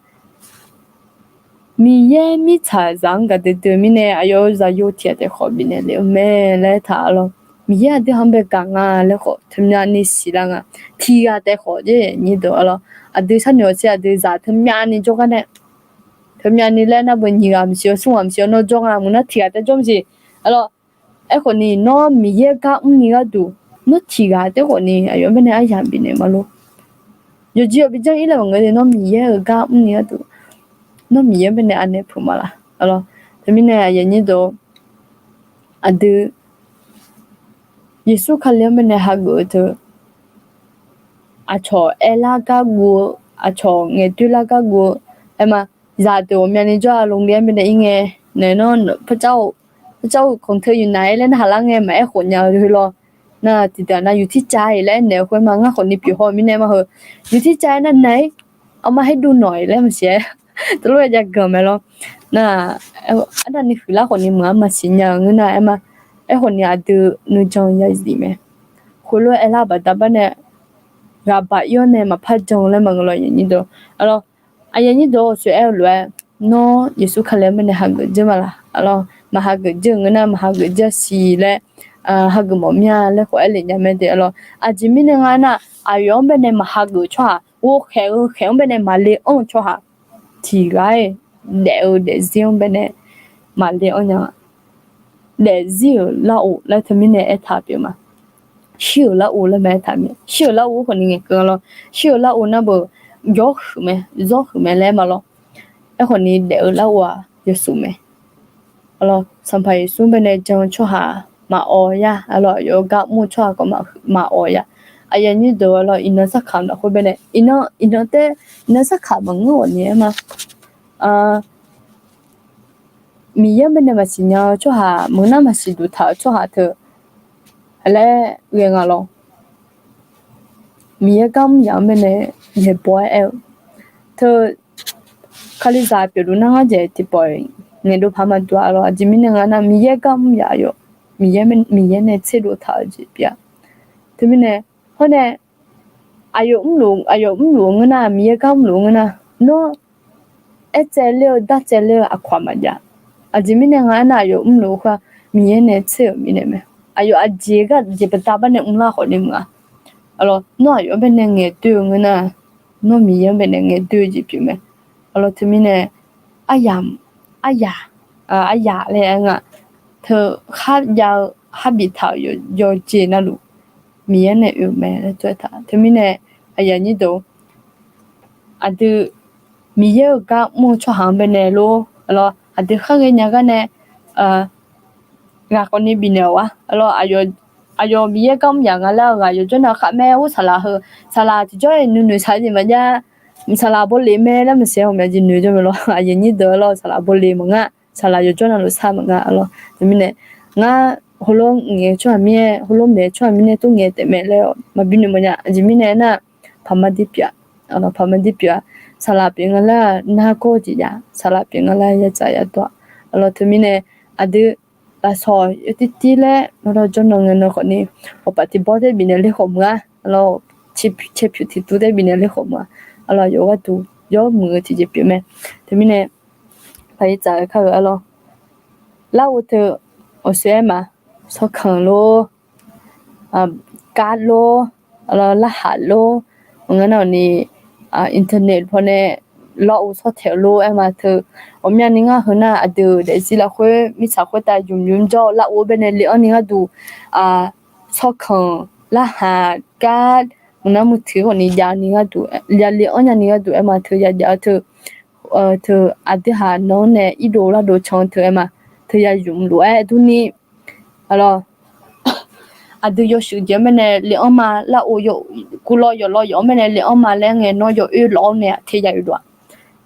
Miqyaer mirtsaqzaq-anr gaqdui dui-eu mirnae aqyawf-euq zaqyo tiq ghaq taef khawf bifnaeq lef-eu mae laer aertaq-a lawr. Miqyaer aqdui-anr bae gaq nga laer khawf teumyavni siqlar nga. Tiq ghaq taef khawf jeq nyir deuq-a lawr. Aqdui sharnoeq-awq sir aqdui zaq teumyavni jawrgar nae, teumyavni laer nar beu nyiq ghaq maqsiq-awr smr ghaq maqsiq-awr nawr jawr nga maqngeur nar tiq ghaq taef jawr maqsiq. Aqlawq, aerkhawfni nawr Miqyaer gar mrni gharduq, nawr tiq ghaq taef khawfni aqyawf-anr baenae aryamq bifnaeq ma lor. Yawqjeq yawq bi janr-ir laer maqngeur de, nawr Miqyaer-euq gar mrni gharduq, nawr Miqyaer-anr baenae anaeq peuq ma laq. Aqlawq, teumirnae aqyuif aqnyir deuq, aqdui Yeqsur Kali-anr baenae hageuf-eu teu, aqcawq aerlar gar guv-eu, aqcawq ngaeqdoer lar gar guv-eu, aer ma, zaqdeuq ghawqmyani jawr-a longli-aer baenae ir ngae, naeq nawr par car-eu, par car-eu ของเธออยู่ไหน laer narhaq lar ngae maqaer khof nya-eu heu lawr. Nar tiqdeuq nav อยู่ที่ใจ laer aernaeq-eu khoer ma ngar khawfni pyeuf haw-eu mirnae ma heu, อยู่ที่ใจ aer nar naeq-ir, armar haer duv nawq-iq laer maqsiq-aer, teulof-aer jav ganq mae lawr. Nar, arnavni huiqlar khawfni meuq-anr maqsiq nya-eu ngeur nar aer ma. Aerkhawfni aqdui nuijan yazif mae. Khoerlof-aer aerlar baqda bar nae ghaq baq-ir-awr nae maqpar jan laer maqngeur lawr aqyuif aqnyir deuq. Aqlawq, aqyuif aqnyir deuq-awr, aqsur aer-eu lof-aer, nawr Yeqsur Kali-anr baenae hageuf dzeur ma laq? Aqlawq, maqhageuf dzeur-eu ngeur nar maqhageuf dzeur-a siq laer, hageuf mawf mir-a laer khawf aer lef nya mae de. Aqlawq, aqjeq mirnae nga aernar, aqyawf-anr baenae maqhageuf-eu tsawrhaq, ghovkhaeq-eu khaeq-anr baenae maqle anr-eu tsawrhaq tiq ghaq-iq daef-eu daefzir-anr baenae maqle anr nya-a. Daefzir-euq larghov laer teumirnae aertaq pyeuf ma. Shir-euq larghov laer ma aertaq mir. Shir-euq larghov khawfni ngaeqkeuv-a lawr. Shir-euq larghov nar beu, jawrhuiq mae, zawrhuiq mae laer aer ma lawr. Aerkhawfni daef-eu larghov-aq yawsuf mae. Aqlawq, Sanqpaq Yeqsur baenae jan-eu tsawrhaq maqawv ya. Aqlawq, aqyawf-euq gar mr-eu tsawrhaq khawf maqawv ya. Aqyuif aqnyir deuq, aqlawq, iqnan sarkaq-eu lafkhoer baenae, iqnan, iqnan taef, iqnan sarkaq maqngeur ghawqni aer ma. Miqyaer-anr baenae maqsiq nya-eu tsawrhaq meuq nar maqsiq duq taq-eu tsawrhaq teu laer ghae nga lawr. Miqyaer gar mr yaf-anr baenae yaeqbawq-aer aer-eu teu, Kalizaq pyeufluf nar ngar dzaeq tiqpawf-iq ngaeqdov paq maqduq-a lawr. Aqjeq mirnae nga nar Miqyaer gar mr yaf-awq. Miqyaer, Miqyaer nae tserdov taq-eu jeq pyeuf-a. Teumirnae, hawr nae, aqyawf mrluf, aqyawf mrluf-eu ngeur nar, Miqyaer gar mrluf-eu ngeur nar, nawr aertsaev ler-eu dartsaev ler-eu aqkawq-aq maqjav. Aqjeq mirnae nga aernar, aqyawf mrluf-eu khoer-aq Miqyaer nae tser-euq mirnae mae. Aqyawf aqjeq gar jeq baqda bar nae mrlar khawfni meuq-a. Aqlawq, nawr aqyawf-anr baenae ngaeqdoer-eu ngeur nar, nawr Miqyaer-anr baenae ngaeqdoer-eu jeq pyeuf mae. Aqlawq, teumirnae aryamq, aryaq, aryaq laer aer nga. Teu kharjav-eu kharbif taq-euq yawqjeq navluf Miqyaer nae oe-euq mae laer tov-aer taq. Teumirnae aqyuif aqnyir deuq, aqdui Miqyaer-euq gar mr-eu tsawrhaq-anr baenae lor. Aqlawq, aqdui khar ghae nya gar nae ghaq khawfni bifnaeq-awq-a. Aqlawq, aqyawf Miqyaer gar mr yaf nga laer-eu ghaq yawjawr nav khav mae. Or, saqlaq heu, saqlaq tiqjawr-iq nuinoeq saq-eu jeq maqjav. Saqlaq bawleq mae laer maqsiq-aer ghawqmya jeq noeq jawr mae lawr. Aqyuif aqnyir deuq, aqlawq, saqlaq bawleq maqngeur-a. Saqlaq yawjawr navluf sar maqngeur-a lawr. Teumirnae ngar heulof ngaeq-eu tsawrhaq mirnae, heulof maeq-eu tsawrhaq mirnae tov ngaeq taef mae laer-awq maqbi noeq mawfnya. Aqjeq mirnae aernar, paqma dir pyeuf-a. Aqlawq, paqma dir pyeuf-a. Saqlaq pyeuf nga laer-aq nargawr-eu jeq jav. Saqlaq pyeuf nga laer yadzaq yadawr-a. Aqlawq, teumirnae aqdui lafsawq yawtir tir laer aqlawq jawrnan ngaenan khawfni, ghawqpaf tiqbawr taer bifnaeq ler khawf meuq-a. Aqlawq, caerpyuq tiqtuv taer bifnaeq ler khawf meuq-a. Aqlawq, yawqghaq duq yawmuiq-eu tiqjeq pyeuf mae. Teumirnae paqir tsaf-eu kar-eu aqlawq, larghov teu awqshoe-aer ma, sawrkanq lor, kar lor, aqlawq, larhaq lor, maqngeur nar-awq ni, internet pawnae larghov sawr taeq-eu lor aer ma teu. Ghawqmyani ngar heu nar aqdui-euq daefzir lafkhoer mirtsaq khoertav ymq ymq jawr-eu larghov baenae le-anr ni gharduq, tsawrkanq larhaq gar mqnar muiq tiq ghawqni jav ni gharduq, ya le-anr nya ni gharduq aer ma teu ya jav-eu teu, teu aqdui haq nan-anr nae irdov lardov can-eu teu aer ma, teu ya ymq lof-aer durni, aqlawq, aqdui yawshuif jeq-anr baenae le-anr ma larghov, kuvlawv yawqlawv yawq-anr baenae le-anr ma laer ngae nawr yawoer lawq-awr nae aqter ya oedov-aq.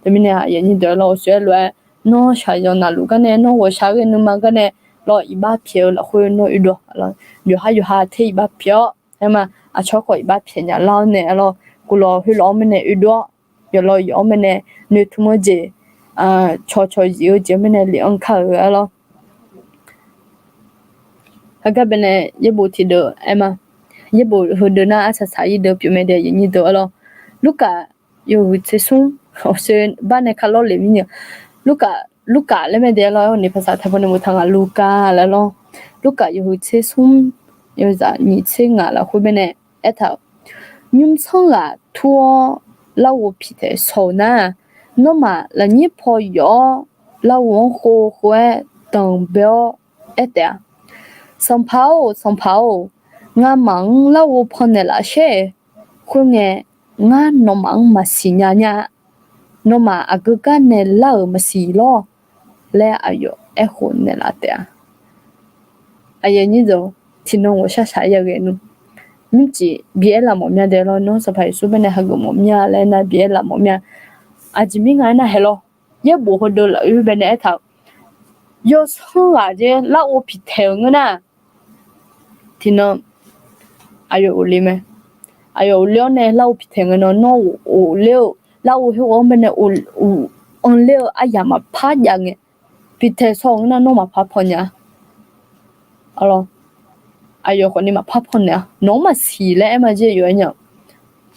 Teumirnae aqyuif aqnyir deuq lawr, awqsoeq-aer lof-aer nawr shaqzanq navluf gar nae, nawr ghawqshaq ghae nuima gar nae lawr, iqbax pyaeq-eu lafkhoer nawr oedov-aq. Yawqhar yawqha ter iqbax pyaeq-awr aer ma, aqcawq khawf iqbax pyaeq nya lar-awr nae lawr, kuvlawv khoerlawq-anr baenae oedov-awr, yawqlawv yawq-anr baenae noeqtmq-eu jeq, cawqcawq zif-eu jeq-anr baenae le-anr kar-euq aer lawr. Heugar baenae yaerbof tiqdeuq aer ma, yaerbof heudeuq nar arsaq saq-ir deuq pyeuf mae dae aqyuif aqnyir deuq aer lawr. Lurkaf yawhuiq tser smr, awqsoeq bar nae ka lawr le mirnya. Lurkaf, Lurkaf laer mae dae aer lawr, aer-awr ni paqsaq taeqpaw nae boftaq nga Lurkaf laer lawr. Lurkaf yawhuiq tser smr, yawzaq nyiq tser ngaq lafkhoer baenae aertaq-euq, nymrsanr ghaq tur-awr larghov piqtaeq shaw-euq nar, nawmaf lafnyir paw yawf-awr larghov-anr khov khov-aer danqbae-awr aer taef-a. Sanqpaq-or, Sanqpaq-or, ngamaf-anr larghov pannaeq laf sher-eq. Khoerngae, ngar nawmaf-anr maqsiq nya nya-a. Nawmaf aqgeu gar nae lar-euq maqsiq lawr laer aqyawf aerkhof naeqlaf taef-a. Aqyuif aqnyir deuq, tiqnan ghawqshaq shaq-aer yaghae nmr. Nymrcif bi aerlaf mawf mya dae lawr, nawr Sanqpaq Yeqsur baenae hageuf mawf mya laer nar bi aerlaf mawf mya. Aqjeq mirnae nga aernar hae lawr, yaerbof heudeuq lafkhoer baenae aertaq-euq, yawsanr ghaq jeq larghov piqtaeq-euq ngeur nar, tiqnan aqyawf ghofle mae. Aqyawf ghofle-awr nae larghov piqtaeq ngae nan, nawr ghofle-eu larghov khoer-anr baenae anrler-eu aryamq maqpar jav ngae, piqtaeq shaw-euq ngeur nar nawr maqpar paw nya-a. Aqlawq, aqyawf khawfni maqpar paw naeq-a, nawq-anr maqsiq laer aer ma jeq yawf-aer nya-a.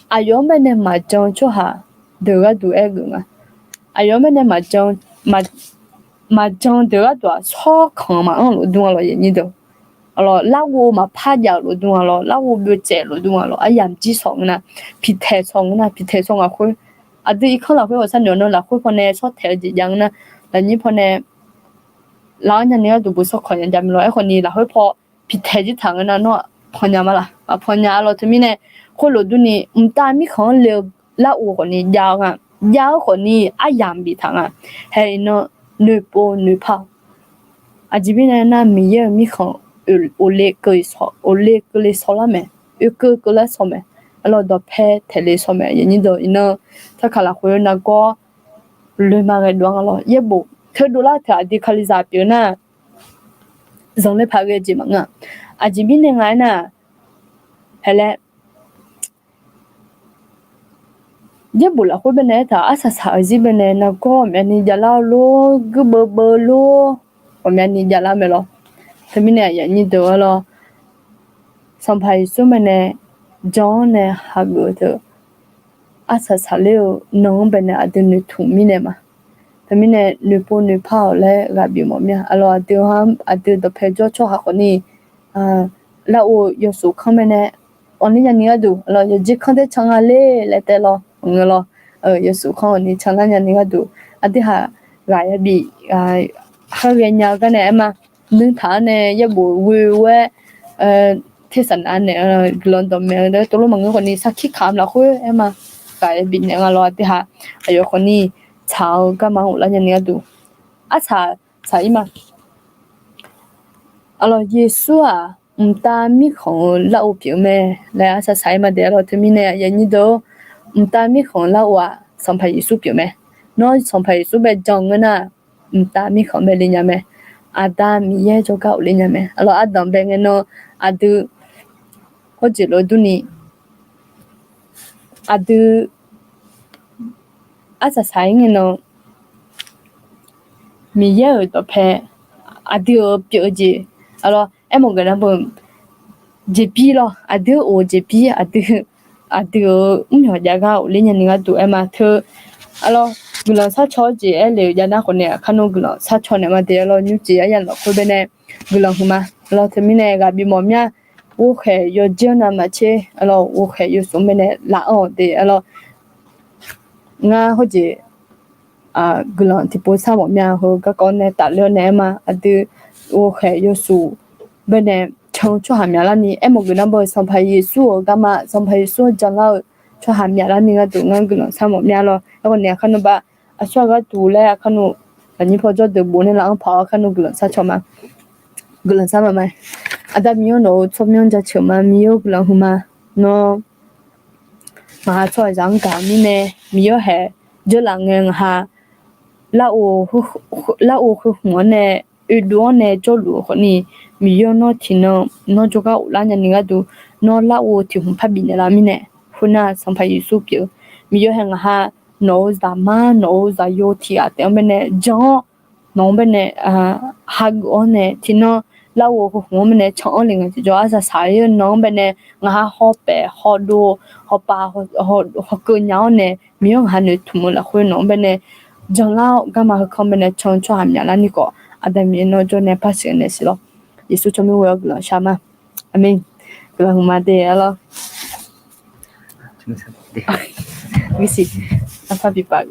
Aqyawf-anr baenae maqjan-eu tsawrhaq deuq gharduq aer geuf nga. Aqyawf-anr baenae maqjan deuq gharduq-aq, tsawrkanq maqanr-eu lofdmr-a lawr, aqyuif aqnyir deuq. Aqlawq, larghov maqpar jav-euq lofdmr-a lawr, larghov byovtsaev lofdmr-a lawr, aryamq jir shaw ngeur nar, piqtaeq shaw ngeur nar, piqtaeq shaw ngaq khoer, aqdui irkanr lafkhoer ghawqshaq noeq nan lafkhoer pawnae shawr taeq-eu jeq jav ngeur nar, lafnyir pawnae lar-anr nyani gharduq bof shawrkanq nya jav mae lawr. Aerkhawfni lafkhoer paw piqtaeq jir taq ngeur nar, nawr paw nya ma laf, maqpaw nya-a lawr. Teumirnae khoerlof durni mqtav mirkhanq-anr le-eu larghov khawfni jav-eu nga, jav-eu khawfni aryamq biftaq nga. Hae iqnan noeqpov noeqpar-awq. Aqjeq mirnae nar, Miqyaer-euq mirkhanq ghofle keuvle shaw lar mae, oekeuv keuvlar shaw mae, aqlawq dawqpae taeq le shaw mae, aqyuif aqnyir deuq. Iqnan sarkaq lafkhoer nargawr loema ghae dov-anr lawr, yaerbof teudov lar teu aqdui kalizaq pyeuf nar, zanqler paq ghae jeq maqngeur-a. Aqjeq mirnae nga aernar, hae laer yaerbof lafkhoer baenae aertaq-euq arsaq saq-euq zir baenae nargawr ghawqmyani javlar-eu lor, guirbeuv beuv lor, ghawqmyani javlar mae lawr. Teumirnae aqyuif aqnyir deuq-a lawr, Sanqpaq Yeqsur baenae jan-anr nae hageuf-eu teu arsaq saqler-eu nan-anr baenae aqdui noeqtmq mirnae ma. Teumirnae noeqpov noeqpar-awq laer ghaq bif mawf mir-a. Aqlawq, aqdui-anr aqdui dawqpae jawr tsawrhaq khawfni, larghov yawsuf kanr baenae anrler nyani gharduq, aqlawq, yawqjeq kanr taer can nga ler laer taev lawr, maqngeur lawr. Yawsuf kanr awqni canlar nyani gharduq, aqdui haq ghaq yabif, haghae nya-eu gar nae aer ma. Nuirtaq-anr nae yaerbof ghoe-aer tersaq nav naeq-eu guiqlanq dawqmaeq-eu tov lor maqngeur khawfni sarkir kamq lafkhoer aer ma. Ghaq yabif naeq nga lawr, aqdui haq aqyawf khawfni tsaq-eu garma-anr ghoflar nyani gharduq arsaq saq-ir ma. Aqlawq, Yeqsur-aq mqtav mirkhanq-eu larghov pyeuf-eu mae laer arsaq saq-ir ma dae. Aqlawq, teumirnae aqyuif aqnyir deuq, mqtav mirkhanq larghov-aq Sanqpaq Yeqsur pyeuf mae. Nawr Sanqpaq Yeqsur bae jan ngeur nar, mqtav mirkhanq bae le nya mae. Aqda Miqyaer jawrgar ghofler nya mae. Aqlawq, ardanq bae ngae nan aqdui hawjeq lof durni aqdui arsaq saq-ir ngae nan Miqyaer-euq dawqpae aqdui-euq pyeuf-eu jeq, aqlawq, aermawf geuf nar beu jeqbir lawr, aqdui-euq of jeqbir, aqdui, aqdui-euq mrmyawq jav gar ghofler nyani gharduq aer ma teu. Aqlawq, guiqlanq sharcaw-eu jeq aer le-euq jav nar khawfni, aqkar nawr guiqlanq sharcaw naeq ma dae. Aqlawq, nymrcif aryamq lafkhoer baenae guiqlanq huiqma. Aqlawq, teumirnae ghaq bif mawf mir-a. Ghovkhaeq yawjer-anr navmaqtser, aqlawq, ghovkhaeq yawsuf-anr baenae laf-anr-awq de. Aqlawq, ngar hawjeq guiqlanq tiqpov sar mawf mya heu garkawv nae tafler-awr nae aer ma. Aqdui ghovkhaeq yawshuif baenae can-eu tsawrhaq myaqlarni aermawf geuf nar beu Sanqpaq Yeqsur-euq garma, Sanqpaq Yeqsur-anr janlar-eu tsawrhaq myaqlarni gharduq ngar guiqlanq sar mawf mya lawr. Aerkhawf ni aqkar nmr bar aqsur-aq gharduq laer aqkar nmr lafnyir paw jawrduq bof nae laf-anr paq-awr aqkar nmr guiqlanq sar caw ma. Guiqlanq sar maqma. Aqda Miqyaer nawq-euq tsawrmyanr jaceuq ma. Miqyaer-eu guiqlanq huiqma. Nawr ngaq ha tsawrhaqzaq-anr gaq-eu mirnae Miqyaer haeq dzeurlaf ngae ngaq ha larghov heu hmq-anr nae oedov-anr nae jawrluf-eu khawfni, Miqyaer nawr tiqnan nawr jawrgar ghoflar nyani gharduq, nawr larghov tiq hmq parbi naeqlaf mirnae, khoernar Sanqpaq Yeqsur pyeuf-eu Miqyaer haeq ngaq ha nawq-euq zaqmar nawq-euq zaqyo tiq ghaq taef-anr baenae jan-awr, nawq-anr baenae hageuf-awr nae tiqnan larghov heu hmq-anr baenae can-anr le ngae tiqjawr arsaq saq-ir-eu nan-anr baenae ngaq ha hawpaef hawdov hawpav hawkeuv nya-awr nae Miqyaer ngaq ha noeqtmq-eu lafkhoer nawq-anr baenae janlar-awr garma heukanr baenae can-eu tsawrhaq myaqlarni khawf Aqda Miqyaer nawr jawr nae par sheuq naeq siq lawr. Yeqsur tsawrmyanr ghoe-awr guiqlanq shar ma. Aqmeq. Guiqlanq huiqma de arlawr. Aqpar bipaf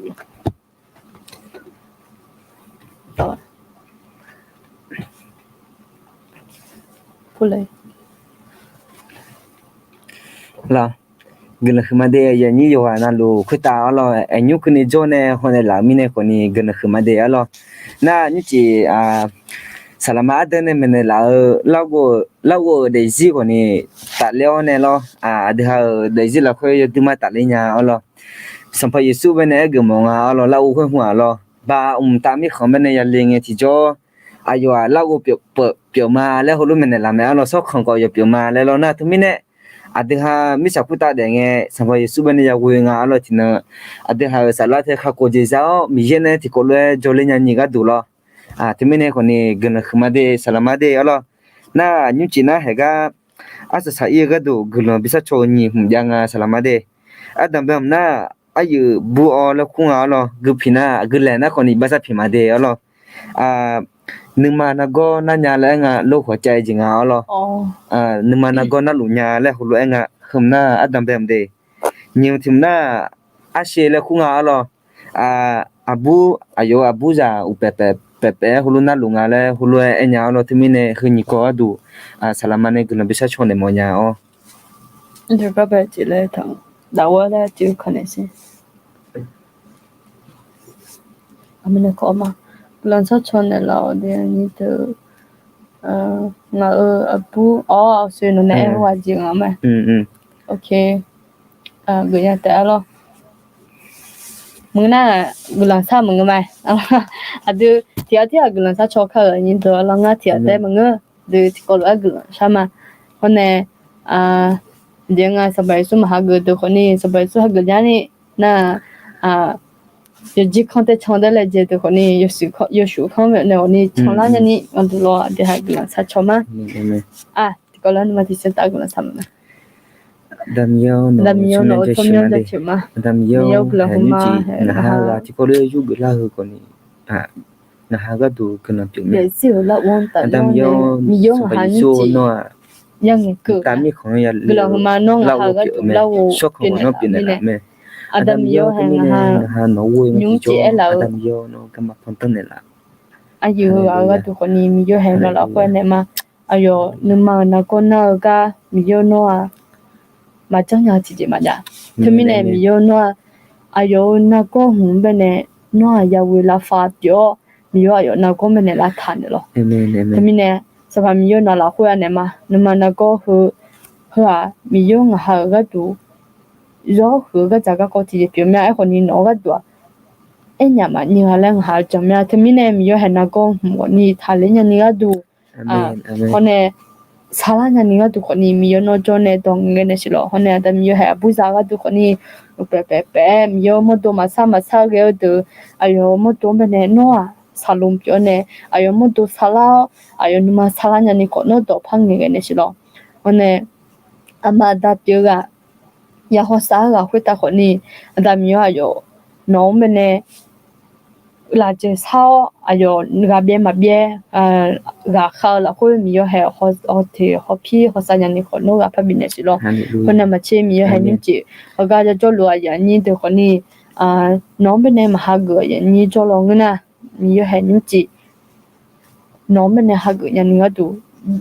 Lawr, guiqlanq huiqma de. Aqyuif aqnyir yawqghaq navluf khoertav arlawr, aernymr keuvni jawr nae hawnaeq laf-eu mirnae khawfni guiqlanq huiqma de arlawr. Nar nymrcif saqlaqma ardanr nae maeqnaeq laf-eu larghov-euq daefzir khawfni tafler-awr nae lawr, aqdui ha-euq daefzir lafkhoer yawduima tafler nya arlawr. Sanqpaq Yeqsur baenae aergeuf mawf nga arlawr, larghov khoer hmq-aq lawr, ba mqtav mirkhanq baenae yale ngae tiqjawr, aqyawf-aq larghov pyeuf ma laer heulof maeqnaeq laf mae arlawr, sawrkhanq khawf yawf pyeuf ma laer lawr nar teumirnae, aqdui ha mirtsaq khoertav daef ngae Sanqpaq Yeqsur baenae yaghoe nga arlawr tiqnan, aqdui ha-euq saflar tae kakhof jeq za-awr Miqyaer nae tiqkawv lof-aer jawrler nyani gharduq lawr. Teumirnae khawfni guiqlanq huiqma de saqlaqma de arlawr. Nar nymrcif nar haeq gar arsaq saq-ir-eu gharduq guiqlanq bishar caw-eu nyiq hmq jav nga saqlaqma de. Ardanq bae hmq nar, aryuif bur-awr laer kur nga arlawr, gui piq nar aqgeu laeq nar khawfni iqbax sar piq ma de arlawr. Nuima nargawr narnya laer aer nga, lor khawqcav-eu jeq nga arlawr. Nuima nargawr narluf nya laer heulof-aer nga, heu hmq nar ardanq bae hmq de. Nyiq hmq tiq hmq nar, arshe laer kur nga arlawr. Aqbur, aqyawf-euq aqburzaq uqpaef paef paef-aer heulof narluf nga laer heulof-aer aer nya arlawr, teumirnae heu nyiq kawv gharduq saqlaqma nae guiqlanq bishar caw naeq mawf nya-awr. Guiqlanq shar caw naeqlaf-awr de, ngaq-euq aqbur-awr aqsur nawq nae aer-eu ghaq jeq nga ma. Geufnya taef arlawr. Maqngeur nar, guiqlanq shar maqngeur ma. Aqdui tiq ghaq tirghaq guiqlanq shar caw kar-euq aqnyir deuq arlawr, ngar tiq ghaq taef maqngeur. Dui tiqkawv lof-aer guiqlanq shar ma. Hawr nae, aqjeq nga Sanqpaq Yeqsur maqhageuf deuq khawfni Sanqpaq Yeqsur hageuf jarni nar, yawjir kanr tae can daer laejae deuq khawfni, yawshuif kanr naeq khawfni canlar nyani gharduq lawr, aqdui ha guiqlanq shar caw ma. Tiqkawv lof-aer nuima tiqsiq taf guiqlanq shar ma. Aqda Miqyaer-awr, nawq-euq tsawrmyanr jaceuq ma. Aqda Miqyaer-awr, guiqlanq huiqma, ngaq ha ghaq tiqkawv lof-aer yurgeuf lar-eu khawfni, ngaq ha gharduq guiqlanq pyeuf mae. Aqda Miqyaer-awr, Miqyaer-awr ngaq ha nymrcif ya ngaeqkeuv guiqlanq huiqma, nawr ngaq ha gharduq larghov pyeufnaeq laf mae. Aqda Miqyaer-awr, ngaq ha nymrcif aerlaf-eu aqyuif ghaq gharduq khawfni Miqyaer haeq nawq lafkhoer naeq ma. Aqyawf nuima-euq nargawr nar-eu gar Miqyaer nawr-aq, maqjanr nya-eu tiqjeq maqjav. Teumirnae Miqyaer nawr-aq, aqyawf-euq nargawr hmq-anr baenae nawr-aq, yaghoe lavfav pyeuf-awr, Miqyaer aqyawf nargawr baenae lavtaq naeq lawq. Teumirnae Sanqpaq Miqyaer nawq lafkhoer-aq naeq ma. Nuima nargawr heu, heu-aq Miqyaer ngaq ha-euq gharduq zawr huiq-eu gardzaq garkawv tiqjeq pyeuf mya. Aerkhawfni nawq-eu gharduq-aq, aernyaf maqnyir-a laer ngaq ha-eu jan mya. Teumirnae Miqyaer haeq nargawr hmq khawfni taqler nyani gharduq hawr nae, sarlar nyani gharduq khawfni Miqyaer nawr jawr nae dawq ngaeqghae naeq siq lawq. Hawr nae Aqda Miqyaer haeq aqburzaq gharduq khawfni, uqpaef paef paef-aer Miqyaer mawrdo maqsar maqsar ghae-eu deuq, aqyawf mawrdo-anr baenae nawr-aq saqlaq pyeuf-awr nae, aqyawf mawrdo sarlar-awr aqyawf nuima sarlar nyani khawf nawr dawqpar ngaeqghae naeq siq lawq. Hawr nae, aqma aqda pyeuf-eu ghaq, ya hawsav-aer ghaq khoertav khawfni, Aqda Miqyaer aqyawf nawq-anr baenae lafjeuq sar-awr aqyawf ghaq byaer maqbyaer, ghaqkhav-eu lafkhoer Miqyaer haeq hawteq hawpir hawsav nyani khawf nawr ghaq parbi naeq siq lawq. Khoernav maqtser Miqyaer haeq nymrcif hawgar jajawrluf aqyuif aqnyir deuq khawfni nawq-anr baenae maqha geuf-eu aqyuif aqnyir jawr lawnmr nar, Miqyaer hae nymrcif nawq-anr baenae hageuf nyani gharduq,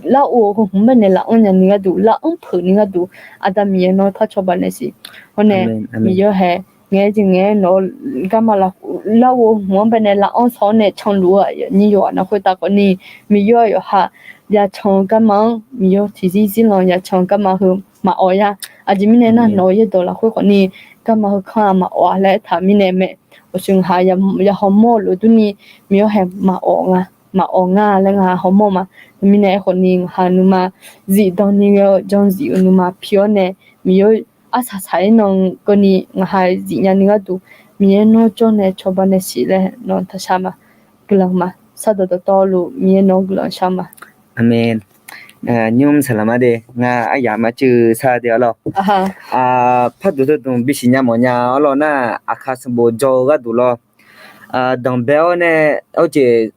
larghov heu hmq-anr baenae lafkhanr nyani gharduq, lafkhanr peuq ni gharduq, Aqda Miqyaer nawr par cawba naeq siq. Hawr nae Miqyaer hae ngaeq-aer jeq ngaeq-aer nawq-eu garma larghov hmq-anr baenae lafkhanr saw-awr nae canluf-eu aqyuif aqnyir yawqghaq nar khoertav khawfni, Miqyaer-aq yawqha yacan-eu garma-anr Miqyaer tiqzir zirlan yacan-eu garma heu maqawq ya. Aqjeq mirnae nar nawq-eu yaerdawq lafkhoer khawfni garma heu kanr-aq maqawq-a laer aertaq mirnae mae. Awqshuq ngaq ha ya hawmawr-eu lof durni Miqyaer hae maqawq nga, maqawq nga laer ngaq ha hawmawr ma. Teumirnae aerkhawfni ngaq ha nuima zifdan ni ghae-eu janzif-eu nuima pi-awr nae Miqyaer arsaq saq-ir nan keuvni ngaq ha zifnya ni gharduq Miqyaer nawr jawr nae cawba naeq siq laer nawq-anr taqshar ma. Guiqlanq ma. Shardanq dawqtawvluf Miqyaer nawq-anr guiqlanq shar ma. Aqmeq. Nymr saqlaq ma de, ngar aryamq maqcuiv sar de arlawr. Parduq teudmq bisiq nya mawf nya arlawr nar, aqkaq sanqbof jawr-eu gharduq lawr, danqbae-awr nae, arjeq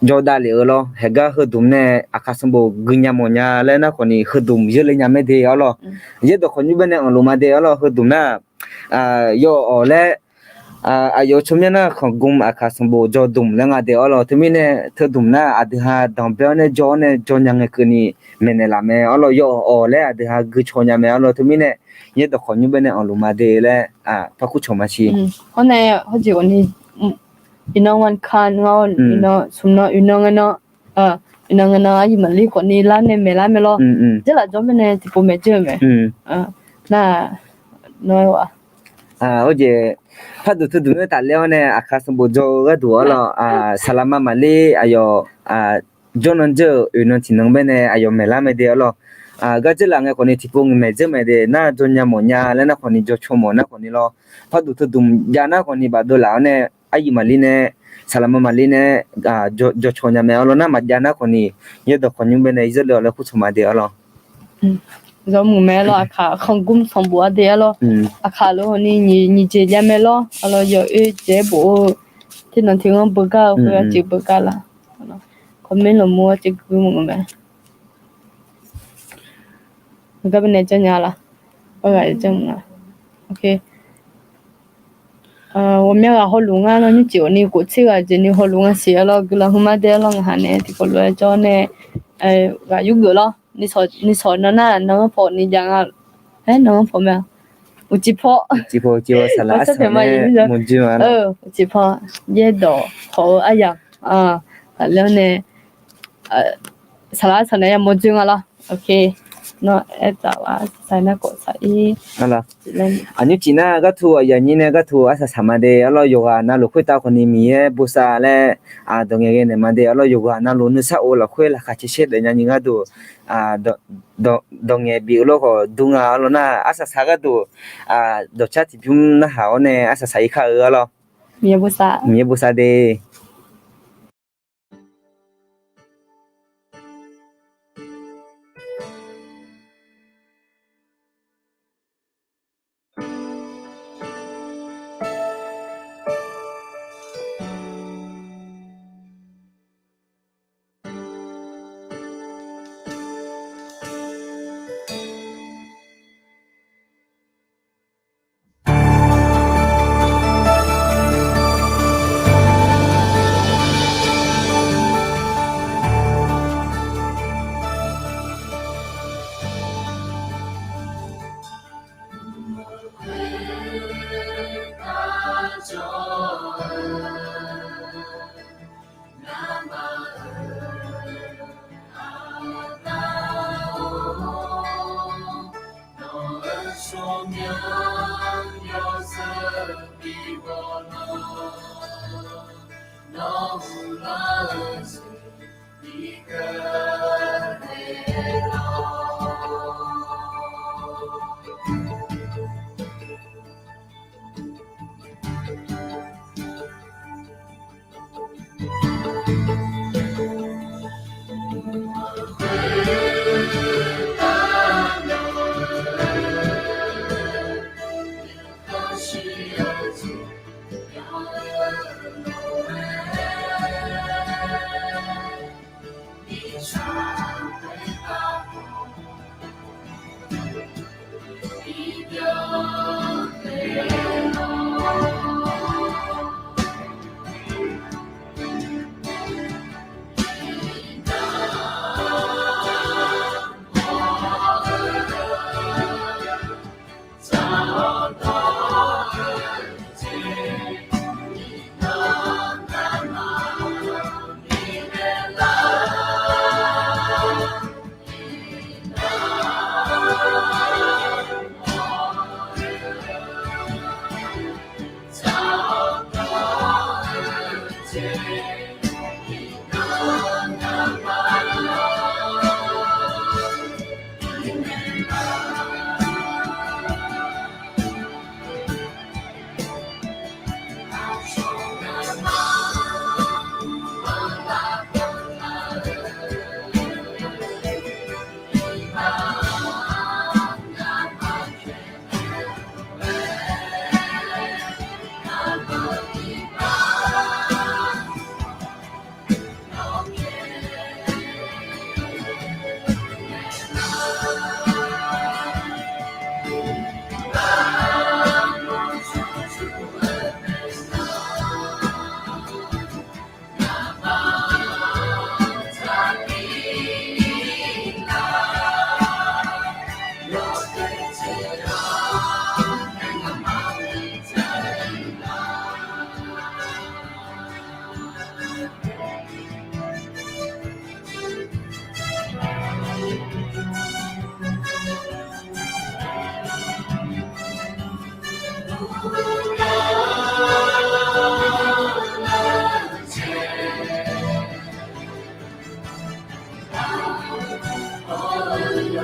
jawr davlef-eu lawr, haeqgar heudmq nae aqkaq sanqbof gui nya mawf nya laer nar khawfni heudmq yeurle nya mae de arlawr. Yaerdawq khawqnymr baenae anqluf ma de arlawr, heudmq nar yaw-awq laer aqyawf-eu tsawrmyanr nar khanqgmq aqkaq sanqbof jawr dmq laer nga de arlawr. Teumirnae teudmq nar aqdui ha danqbae-awr nae jawr-awr nae jawr nya ngae keuvni maeqnaeq laf mae arlawr. Yaw-awq laer aqdui ha gui caw nya mae arlawr. Teumirnae yaerdawq khawqnymr baenae anqluf ma de laer par kurcawq ma siq. Hawr nae hawjeq awqni iqnan ngar ka nga-awr, iqnan smq nan uiqnan ngae nan, iqnan ngae nan aqyuif maqlir khawfni lar nae maeqlar mae lawr. Jarlaf jawr baenae tiqpov maeq dzeur-eu mae. Nar, nawr-aer wa. Arjeq, parduq teudmq-anr tafler-awr nae aqkaq sanqbof jawr-eu gharduq arlawr, saqlaqma maqlir aqyawf jawrnan dzeur-euq oeqnan tiqnan baenae aqyawf maeqlar mae de arlawr. Gar dzeur laf ngae khawfni tiqpov maeq dzeur mae de nar jawr nya mawf nya laer nar khawfni jawr caw mawf nar khawfni lawr. Parduq teudmq jav nar khawfni bafdov laf-awr nae aqyuif maqlir nae, saqlaqma maqlir nae jawr caw nya mae arlawr. Nar maqjav nar khawfni yaerdawq khawqnymr baenae yeurle-awq laer kurcawq ma de arlawr. Zawmuiq mae lawr, aqkaq khanqgmq sanqbof-a de arlawr. Aqkaq lof-awr ni nyiq jeq jav mae lawr, arlawr yawoer jeq-aer bof-eu, teunan tiq ghanr beugar-eu khoer-aq jeq beugar laf. Comment lafmur-awr jeq gui mawf-eu mae. Gar baenae janrnya laf. Ghaq janr nga. Ghawqmya ghaq hawluf ngar lawr, nymrcif awqni kof tser ghaq jeq ni hawluf nga siq arlawr. Guiqlanq hmq ma de arlawr, ngaq ha nae tiqkawv lof-aer jawr nae ghaq yurgeuf lawr. Nisawq nan nar nan-anr paw ni jav nga. Aer, nan-anr paw mae-a. Uqcif paw, uqcif paw, uqcif paw, yaerdawq khawf-eu aryamq tafler-awr nae saqlaq arsaq naeq yamawr dzoer nga lawr. Nawr aertaq-a saq nar khawf saq-ir. Aqnymr cif nar gharduq aqyuif aqnyir nae gharduq arsaq saq ma de arlawr. Yawqghaq navluf khoertav khawfni Miqyaer bosav laer dawq ngaeqghae naeq ma de arlawr. Yawqghaq navluf nuisar of lafkhoer laqkhaq caer shaer daef nyani gharduq dawq ngaeq bif-eu lawr khawf dur nga arlawr nar, arsaq saq gharduq dawqcar tiqbymr narhaq-awr nae arsaq saq-ir kar-eu arlawr. Miqyaer bosav de.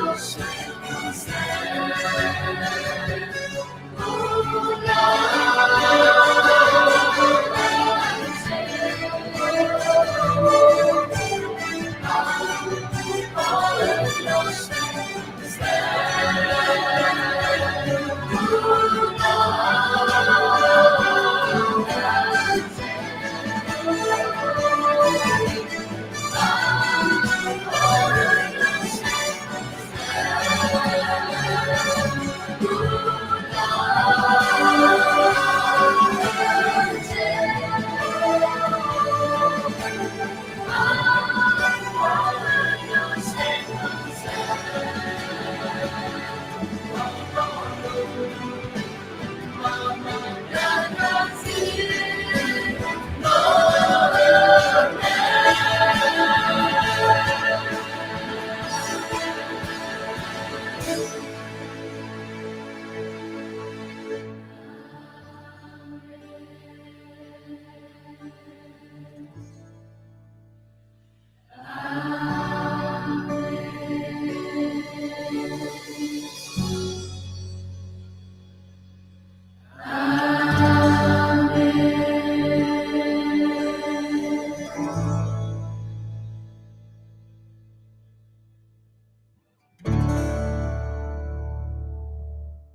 Aqyawf-euq